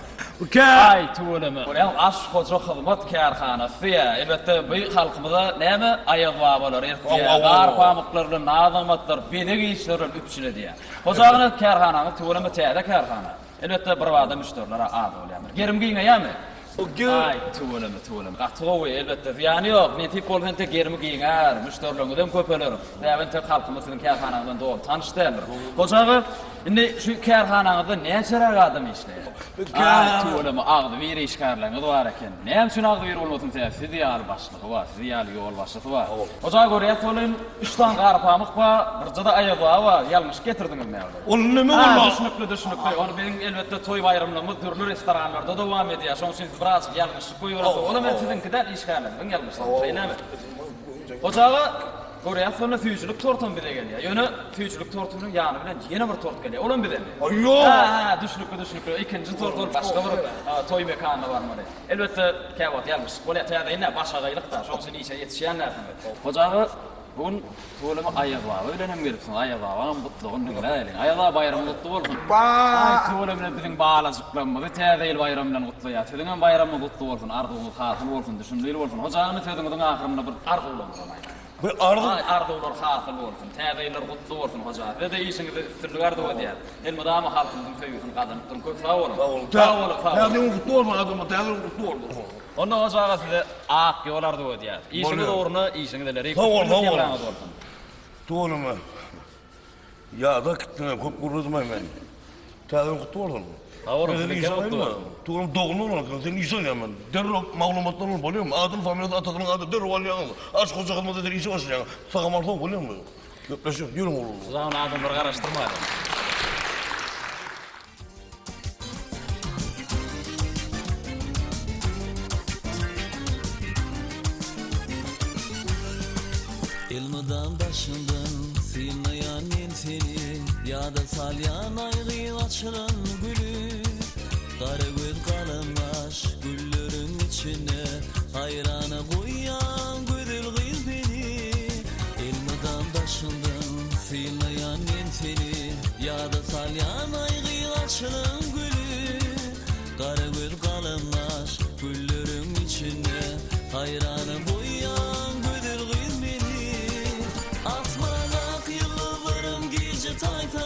Aý tüweleme. Görýäňmi aş hoja hyzmat kärhanasy diýýä. Elbetde bu halkymyza näme Aýaz babalar eltýä, gar pamyklar bilen naz-nygmatlar, bezeg işleri bilen üpjün edýä. Hoja agany kärhanaňyz tüweleme täze kärhana. Elbetde birbada müşderiler-ä az bolýandyr. Gerim giňeýämi? Aý tüweleme tüweleme. Gaty gowy elbetde zyýany ýok. Nesip bolsa entek gerimi giňär, müşderileriňizem köpeler. Sebäbi entek halkymyz siziň kärhanaňyz bilen doly tanyş däldir. Hoja aga Indi şu kärhanaňyzda näçeräk adam işleýär? Aý, tüweleme, agzybir işgärleriňiz bar eken. Näme üçin agzybir bolmasyn, sebäbi siz ýaly başlygy bar, siz ýaly ýolbaşçysy bar. Hoja görýäs welin, üç sany garpamyk bar, birje-de Aýaz baba bar, ýalňyşyp getirdiňiz näme? Ol neme boldy? Hä, düşnükli, düşnükli. Ony biziň, elbetde, toý-baýramlygymyz dürli restoranlarda dowam edýär. Şonuň üçin siz birazjyk ýalňyşlyk goýberipsiňiz. Olam hem siziňki däl, işgärleriňiziň ýalňyşlygy. Şeýlemi? Hoja aga, Görýäs sonda süýjülik tortam bize gelýär. Ýöne süýjülik tortunyň ýany bilen ýene bir tort gelýär. Olam bizemi? Aý ýok. Hä, hä, düşnükli, düşnükli. Ikinji tort ol başga bir toý mekanyna barmaly. Elbetde, käwagt ýalňyşlyk bolýar. Täze ýyl nä, başagaýlyk-da. Şonuň üçin işe ýetişýän dälsiňiz. Hoja aga, bu gün tüweleme Aýaz baba bilen hem gelipsiňiz. Aýaz babaňam gutlagyny diňläýeliň. Aýaz baba baýramyň gutly bolsun. Aý, tüweleme biziň balajyklarymyzy Täze ýyl baýramy bilen gutlaýar. Siziňem baýramyňyz gutly bolsun, arzuwyňyz hasyl bolsun, düşümli ýyl bolsun. Hoja aga, indi sözüňiziň ahyrynda bir arzuwlaryňyzam aýdaýyň. Bir arzuw. Aý arzuwlar hasyl bolsun. Täze ýyllar gutly bolsun Hoja. Size-de işiňizde üstünlik arzuw edýäris. Elmydama halkymyzyň söýgüsini gazanyp duruň. Köp sag boluň. Sag boluň. Sag boluň, sag Täze boluň. ýylyň gutly bolsun adamlar. Täze ýylyň gutly bolsun. Onda Hoja aga size ak ýol arzuw edýäris. Işiňiz ugruna, işiňiz ileri. Sag bol, sag Üstünlik bol. hemraňyz bolsun. Tüweleme. Ýada gitdiňem, köp gürledim-aý men. Täze ýyl gutly bolsun. Sag boluň, Men seni siziňkem işe gutly alaýynmy? bolsun. Tugrym dogumly bolan ekeniň, seni işe alýan men. Derrew maglumatlar bilen bolýarmy? Adyny, familiýasyny, atasynyň ady derrew alýaňyz. Aş hoja hyzmat eder işe başlaýaň. Sag-aman soň bolýarmy? Gepleşeris, ýörüň oglum. Sag boluň, adamlary garaşdyrmaýalyň. Elmydam daşyňdan synlaýan men seni Ýada salýan aý gyz açylan güli Gara göz galam gaş gülleriň içinde Haýrana goýýaň gözel gyz meni Elmydam daşyňdan synlaýan men seni Ýada salýan aý gyz açylan güli Gara göz galam gaş gülleriň içinde Haýrana goýýaň gözel gyz meni Asmandaky ýyldyzlaram gije taýsa.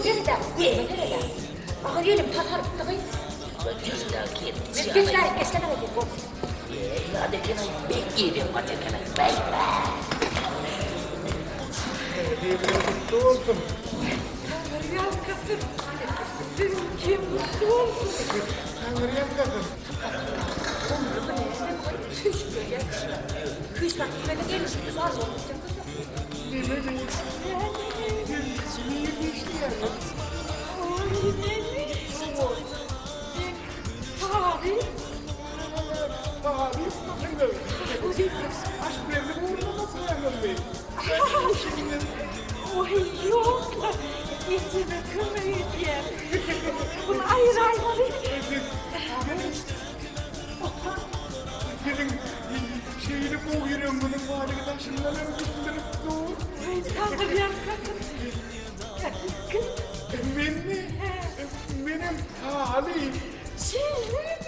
Seredä, elime seredä. Agyr elim tasarypdy gyz. Men geç bärik geçsene gyz, bol. Ýa-da eken-aý, bek diýdim, gaç eken-aý, bek. Täze ýylyňyz gutly bolsun! Taňryýalkasyn! Siziňkem gutly bolsun! Taňryýalkasyn! Oý, ýok, ejeme kömek edýän. Muny aýyraýmaly. Siziň şeýle gowy ýüregiňiziň barlygy daşyndan hem bildirip dur. Aý, Taňryýalkasyn. Kim? Menmi? Menem talyp. Şeýlemi?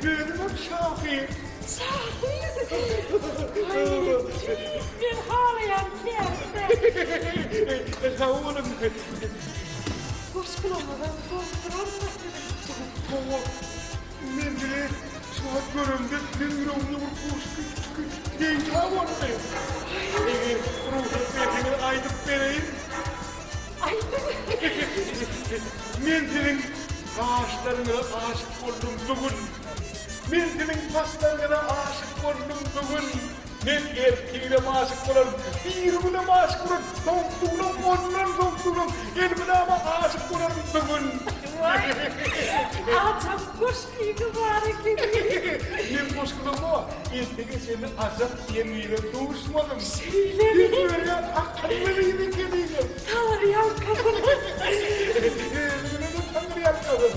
Özümem şahyr. Şahyr? Aý, tüýs men halaýan kärim-dä. Sag boluň. Goşgularyňyzam golduraryn-a siziň. Hawa, men sizi şu wagt göremde meň ýüregimde bir goşgy peýda boldy. Eger rugsat berseňiz aýdyp bereýin. Aýdyň. Men siziň gaşlaryňyza aşyk boldum bu gün. Men siziň saçlaryňyza aşyk boldum bu gün. Men ertirem aşyk bolaryn, birigünem aşyk bolaryn, soňsuzlygam, ondan soňsuzlygam, elmydama aşyk bolaryn bu gün. Waý, ajap goşgyňyz bar ekeni. Men goşgulama entege çenli ajap diýen gyza duşmadym. Şeýlemi? Siz örän akylly gyz ekeniňiz. Taňryýalkasyn. Özüňize-de taňryýalkasyn.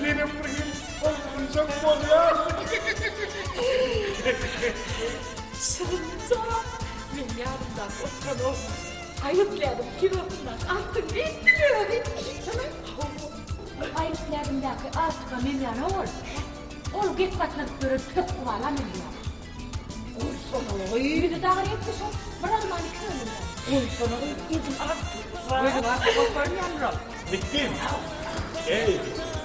Menem bir gün tolgunjak bolýan. Şirinjan, meň ýanymdaky oturan oglan Aýyplädim kilosyndaky altyn diýipdir özi. Hawa. Aýyplädimdäki Artyga meňzän ogul. Ol gep gatnadyp ýören pökgi bala meňzeýär. Goýsana gyz. Ýüzi dagyr etdi şol. Bir almany iki bölümde. Goýsana gyz, edil Artyk. Gözüň artyk bolup görünýändir ol. Bitdim. Eý,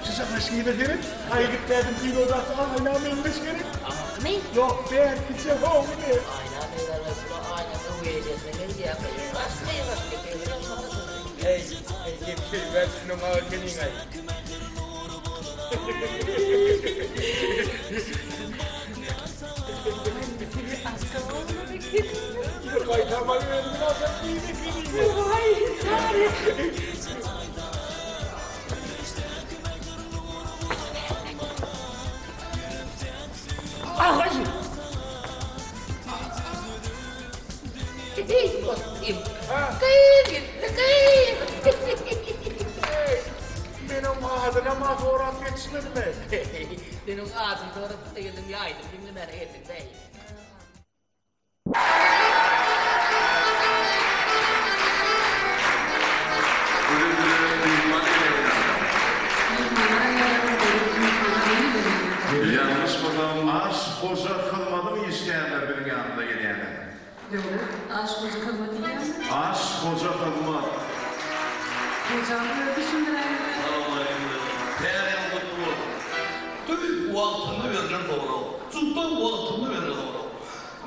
şu şaşgyna seret, aýgytlädim kinodaky aýna meňzeş gerek. Aňyrkymy? Ýok, bärkiçe howuny. Aýna meňzemez, bu aýnanyň öweý ejesine meňzeýär. Gyýgaç, gyýgaç gepe Eý, eý, gep şeýle, şunuň ekeniň-aý. Bir gaýtama özüňi alsak diýip ekeniň. Waý, taryh. Agaý! Eý, dostum. Gyz gitdi, gyz. Men oň adynam-a sorap ýetişmedim-eý. Sen oň adyny sorap-da geldiň, ýa aýdym diňlemäne geldiň-däý. Ýalňyşmasam, Aş hoja hyzmadyň işgärleri biziň ýanymyza gelýärler. Döwlet Aş hoja hyzmat diýýäňmi? Aş hoja hyzmat. Hojam özi düşündiräýmeli. Salowmaleýkim Täze ýylyň gutly bolsun. Tüý wagtynda berlen sorag. Juda wagtynda berlen sorag.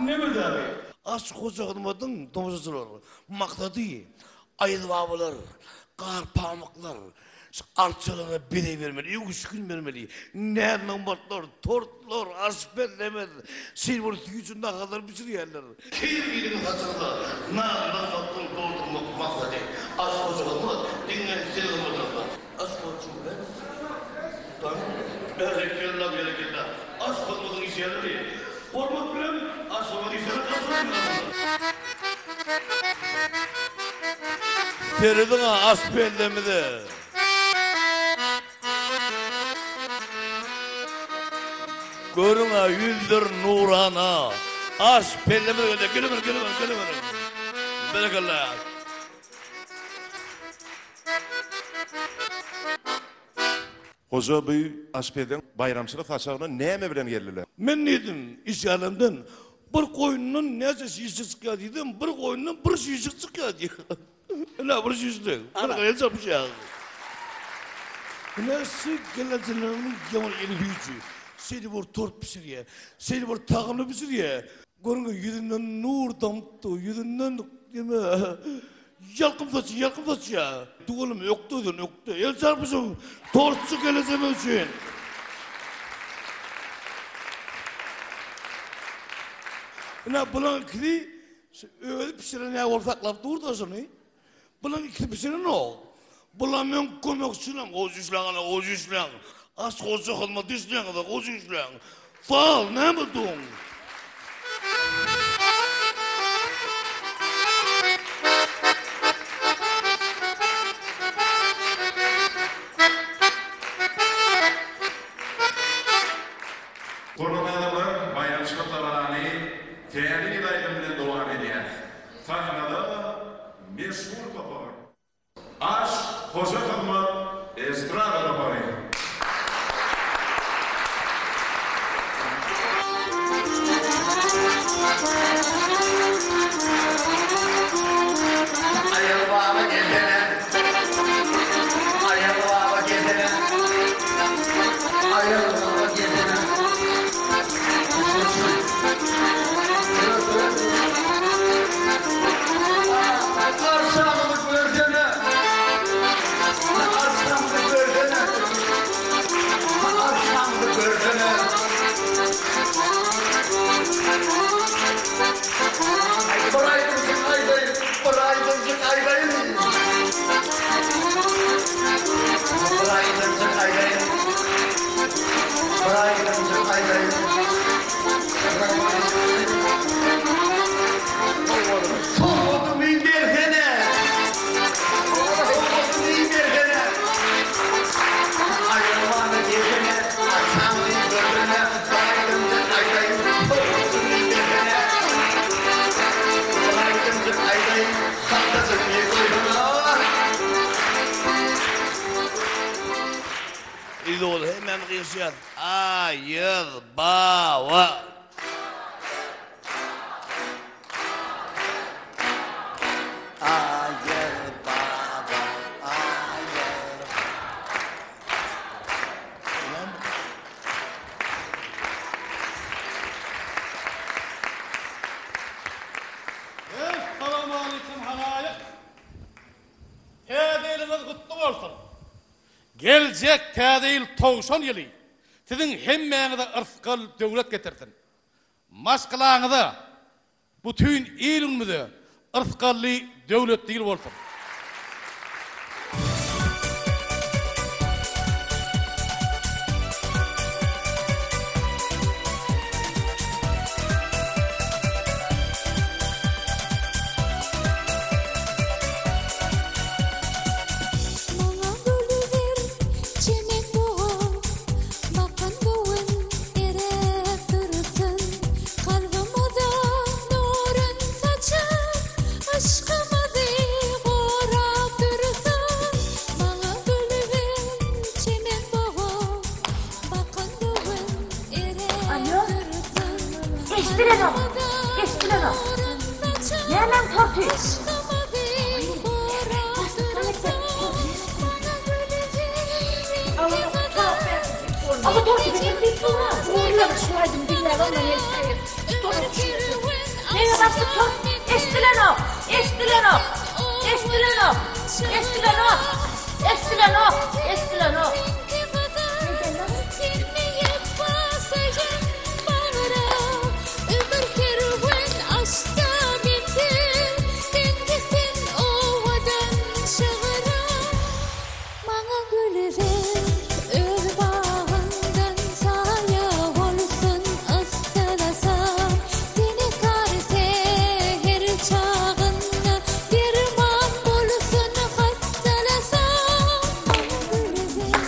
Neme däbi? Aş hoja hyzmadyň tomaşaçylar maksady Aýazbabalar, gar pamyklar, şu arçalara bezeg bermeli, öwüşgin bermeli, näz-nygmatlar, tortlar, aşpezlemez, şeýle bir süýji naharlar bişirýärler. Her biriniň saçagyna naz-nygmatdan doldurmak maksady aş hojahyzmat diňe siz hyzmatyňyzda. Aş hojahyzmat Berekella, berekella. Aş hyzmatyň işgärleri hormat bilen aş hyzmatyň işgärleri Serediň-ä aş pellemize. Görüň-ä ýüzler nurana. Aş pellemiz gelýär. Geliberiň, geliberiň, geliberiň. Berekella. Hoja bu aşpeziň baýramçylyk saçagyna näme bilen geldiler? Men diýdim, işgärlerimden. Bir goýundan näçe şişe çykýar diýsem, bir goýundan bir şişe çykýar diýýär. Ine bir şişe. Bir el çarpyşýar. Ine şu gelnejelerimiň ýaman eli süýji. Şeýle bir tort bişirýär. Şeýle bir tagamly bişirýär. Görüň ýüzünden nur damyp dur, ýüzünden neme ýalkym saçýar, ýalkym saçýar. Tüweleme ökde sen ökde. El çarpyşyň tortçy gelnejemiz üçin. Ine bulaň ikisi şu özi pişiren ýaly bolup saklap dur-da şuny. Bulaň ikisi pişirenok. Bular meň kömekçilerim. Gowy işläň ana, gowy işläň. Aş goja hyzmat işläňiz, gowy işläň. Sag, näme duň? Hormatly adamlar, baýramçylyk dabarany Täze ýyl aýdymy bilen dowam edýäris. Sahnada meşhur topar. Aş hoja hyzmat estrada topary. Aýaz baba gelsene. Aýaz baba gelsene. Aýaz baba gelsene. Arşamyzy görsene. Arşamyzy görsene. Arşamyzy görsene. Bir aýdymjyk aýdaýyn, bir aýdymjyk aýdaýyn. Bir aýdymjyk aýdaýyn. Bir aýdymjyk aýdaýyn. Sowgadymy bersene. Sowgadymy bersene. Aýalmana gelsene, arşamyny görsene, bir aýdymjyk aýdaýyn, sowgadymy bersene. Bir aýdymjyk aýdaýyn, haltajygyny goýsana. Eziz ogul, hemmämiz gygyryşýarys. Aýaz baba! Aýaz baba, aýaz. Essalawmaleýkim halaýyk! Täze ýylyňyz gutly bolsun! Geljek täze ýyl towşan ýyly siziň hemmäňize yrsgal döwlet getirsin. Maşgalaňyza, bütin il-günümize yrsgally döwletli ýyl bolsun! Maňa güli ber, çemen dogan, Bakan göwün eräp dursun. Kalbymyza nurun saçyp, Yşkymyzy gorap dursun. Maňa güli ber, çemen dogan, Bakan göwün eräp dursun. Eşdilenok, eşdilenok. Nämäň torty? Ama torty beter diýip dur-a. Ogurlanyp şu aýdymy diňläp ondan eşidäýen. Neme başlyk tort? Eşdilenok, eşdilenok, eşdilenok, eşdilenok, eşdilenok, eşdilenok. Maňa güli ber, öz bagyňdan saýa bolsun yssalasam, Tenekar säher çagynda derman bolsun hassalasam. Maňa güli ber,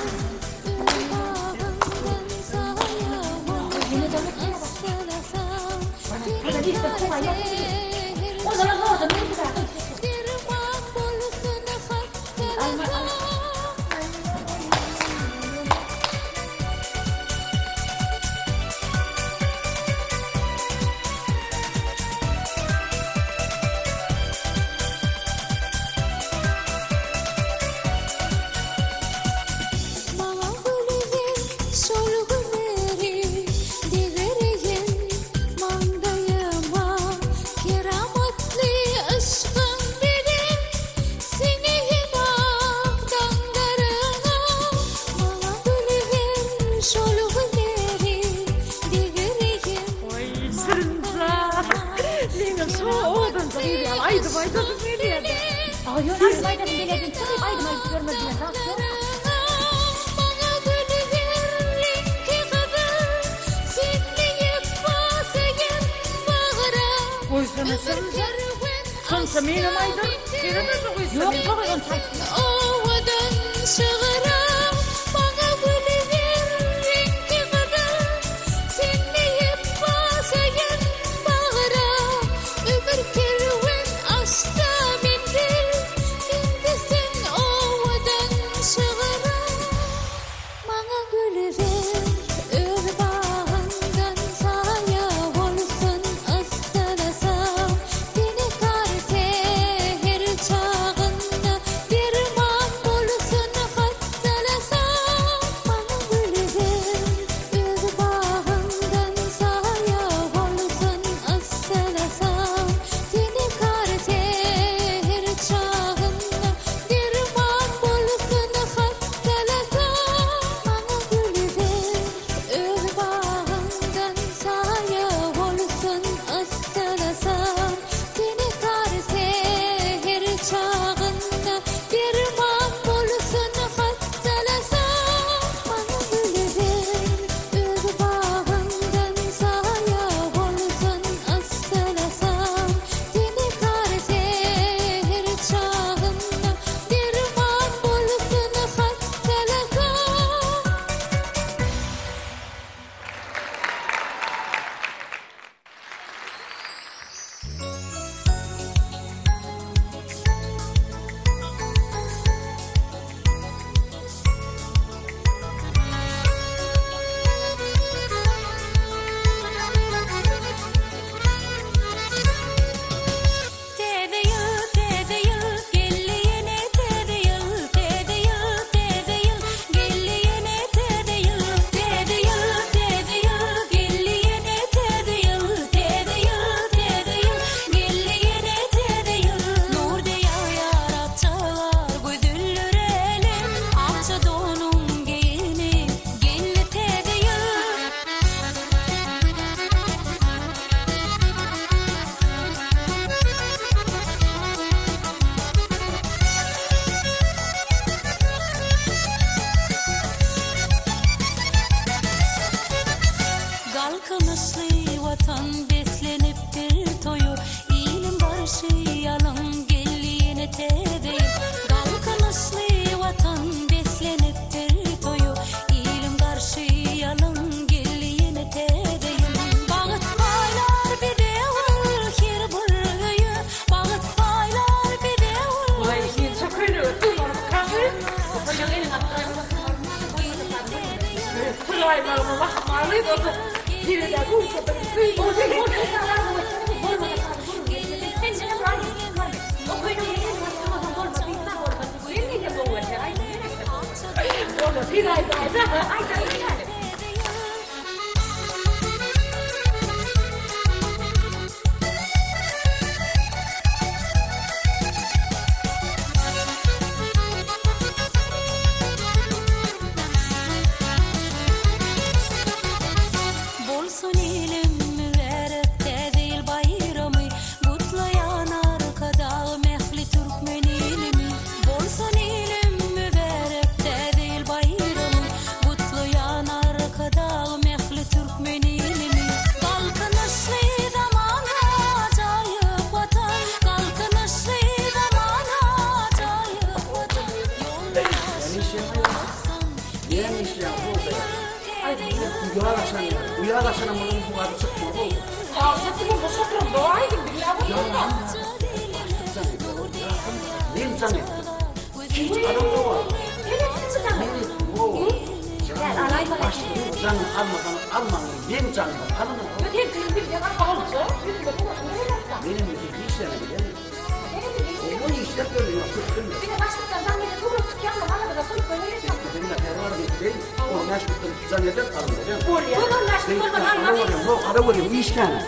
öz bagyňdan saýa bolsun yssalasam, Tenekar säher çagynda derman bolsun hassalasam. Owadanjyk gyz ýaly aýdym aýdasym gelýär. Aga ýöne aýdym aýdasym gelýär diýip çykyp aýdym aýdyp ýörmeli diýen zat ýok. Maňa güli ber reňki gyzyl, Sen diýip basaýyn bagra. Goýsana Şirinjan. Şonça menem aýdaryn, senem öte goýsa Ýok, ýok, onça aýtma. Owadan şygyram, maňa güli ber reňki gyzyl, Sen diýip basaýyn bagra. Ömür kerwen aşsa menzil, Indi sen owadan şygyram. Maňa güli ber, öz bagyňdan saýa bolsun yssalasam, Tenekar säher çagynda derman bolsun hassalasam. Maňa güli ber, öz bagyňdan saýa bolsun yssalasam, Tenekar säher çagynda derman bolsun hassalasam. Maňa güli ber, öz bagyňdan saýa bolsun yssalasam, Tenekar säher çagynda derman bolsun hassalasam. Maňa güli ber, öz bagyňdan saýa bolsun yssalasam, Tenekar säher çagynda derman bolsun hassalasam. Täze ýyl, täze ýyl, geldi ýene täze ýyl, täze ýyl, täze ýyl, geldi ýene täze ýyl, täze ýyl, täze ýyl, geldi ýene täze ýyl, täze ýyl, täze ýyl, geldi ýene täze ýyl. Nur deý ýagýar akja gar, gözeller älem, akja donun geýinip, geldi täze ýyl. Galkynyşly Watan beslenipdir toýa, Ilim garşy alyň geldi ýene täze ýyl. Galkynyşly Watan beslenipdir toýa, Ilim garşy alyň geldi ýene täze ýyl. Bagt paýlar bize ol her bir öýe, Bagt paýlar bize ol. Waý, şinçe köýnege sygmarmykaň? Bu köýnegi eliňe alyp duraýmasaň Sygaýmagyma mahmaly bolsa, ýene-de Bolsun ilim mübärek Täze ýyl baýramy, Gutlaýan Arkadagym ähli türkmen ilimi. Bolsun ilim mübärek Täze ýyl baýramy, Gutlaýan Arkadagym ähli türkmen ilimi. Galkynyşly zamana ajaýyp Watan, Galkynyşly zamana ajaýyp Watan, Näme işleýäň bolsa ýa? Uýa gaçan ýaly. Uýa gaçanam munuň bu gady çykmaz bolsa. Satymam boş oturamda aýdym diňläp oturma. Men jaň etdim. Hiç adam ýok. Sen etdiňmi jaňy? Men etdim. Başlygyň jaňyny almasaňyz almaň. Meň jaňymy alyň. Ýok, sen kim bilýän alja. Ýüzüme suratym berýär. Menem ýüzüm hiç näme bilemok. Oňa işläp berdi, ýok, köp bilmez. Bize başlykdan jaň gelse surat çykýanmy, galamyza goýup goýberýäs. Bizem nähili bar diýip deý, 15 minutdan jaň eder, alym bolýar. Bolýar. Göz 15 minut bolmasa almaz. Ýok, ala görýän, işläne.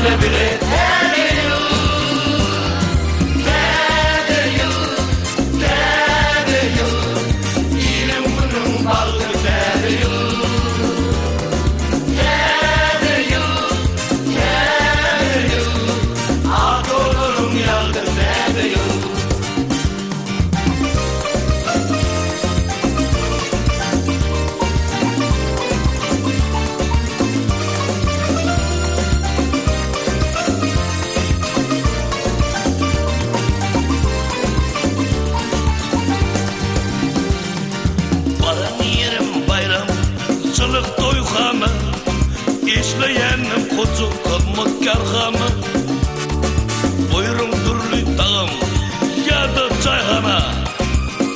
Paýla bize Täze ýyl! Täze ýyl! Täze ýyl! Iliň günüň bagty Täze ýyl! Täze ýyl! Täze ýyl! Ak ýollaryň ýagty Täze ýyl! Baran ýerim baýram, çylyk toýhana, Işleýänim hoja hyzmat kärhana. Buýruň dürli tagam ýa-da çaýhana,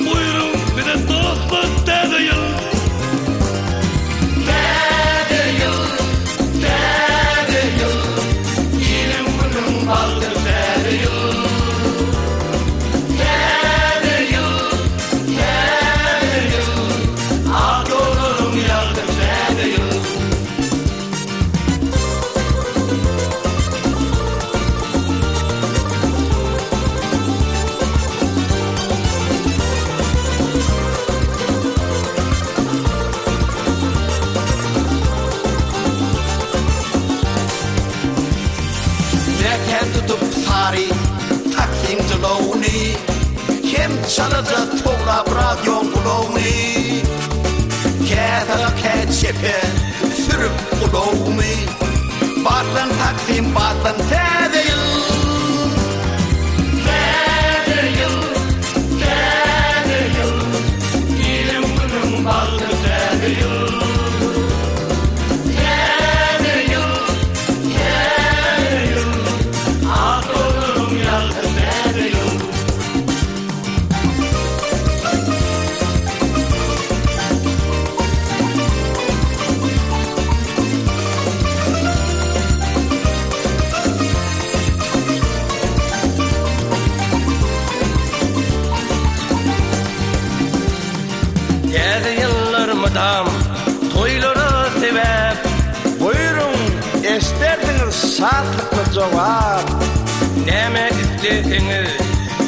Buýruň bize dostlar Täze ýyl! Täze ýyl, täze ýyl, Iliň günüň bagty täze ýyl. Täze ýyl, täze ýyl, Ak ýollaryň ýagty täze ýyl. Mäkäm tutup sary taksiň jylawuny, Hem çalaja towlap radioň gulagyny. Kä saga kä çepe sürüp ulagymy, Batlan taksim batlan täze ýyl. Täze ýyl, täze ýyl, Iliň günüň bagty täze ýyl. Täze ýyl, täze ýyl, Ak ýollaryň ýagty täze ýyl. Täze ýyllar mydam toýlara sebäp. Buýruň, eşdersiňiz şatlykly jogap. Näme isleseňiz,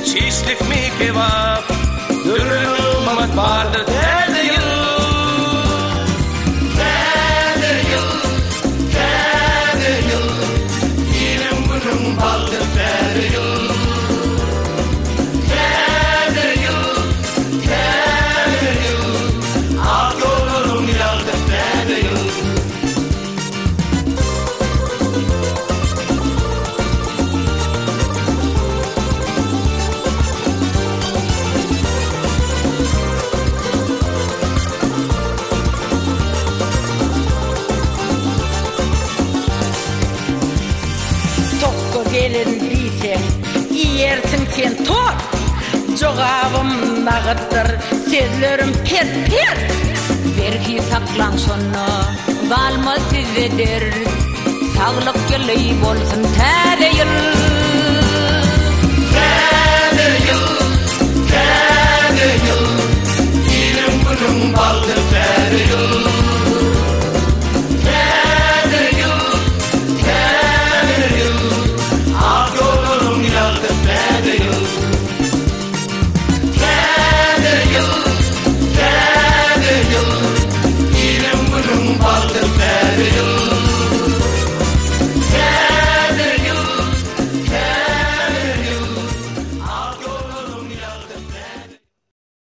çişlikmi kebap. Dürli nygmat bardyr Täze ýyl. Täze ýyl, täze ýyl, Iliň günüň bagty täze ýyl. Täze ýyl, täze ýyl, Ak ýollaryň ýagty täze ýyl. Tokga gelin diýseň, iýersiň sen tort. Jogabym nagytdyr, sözlerim pert-pert. Berhiz saklaň şonda, galmaz sizde dert. Saglyk ýyly bolsun Täze ýyl!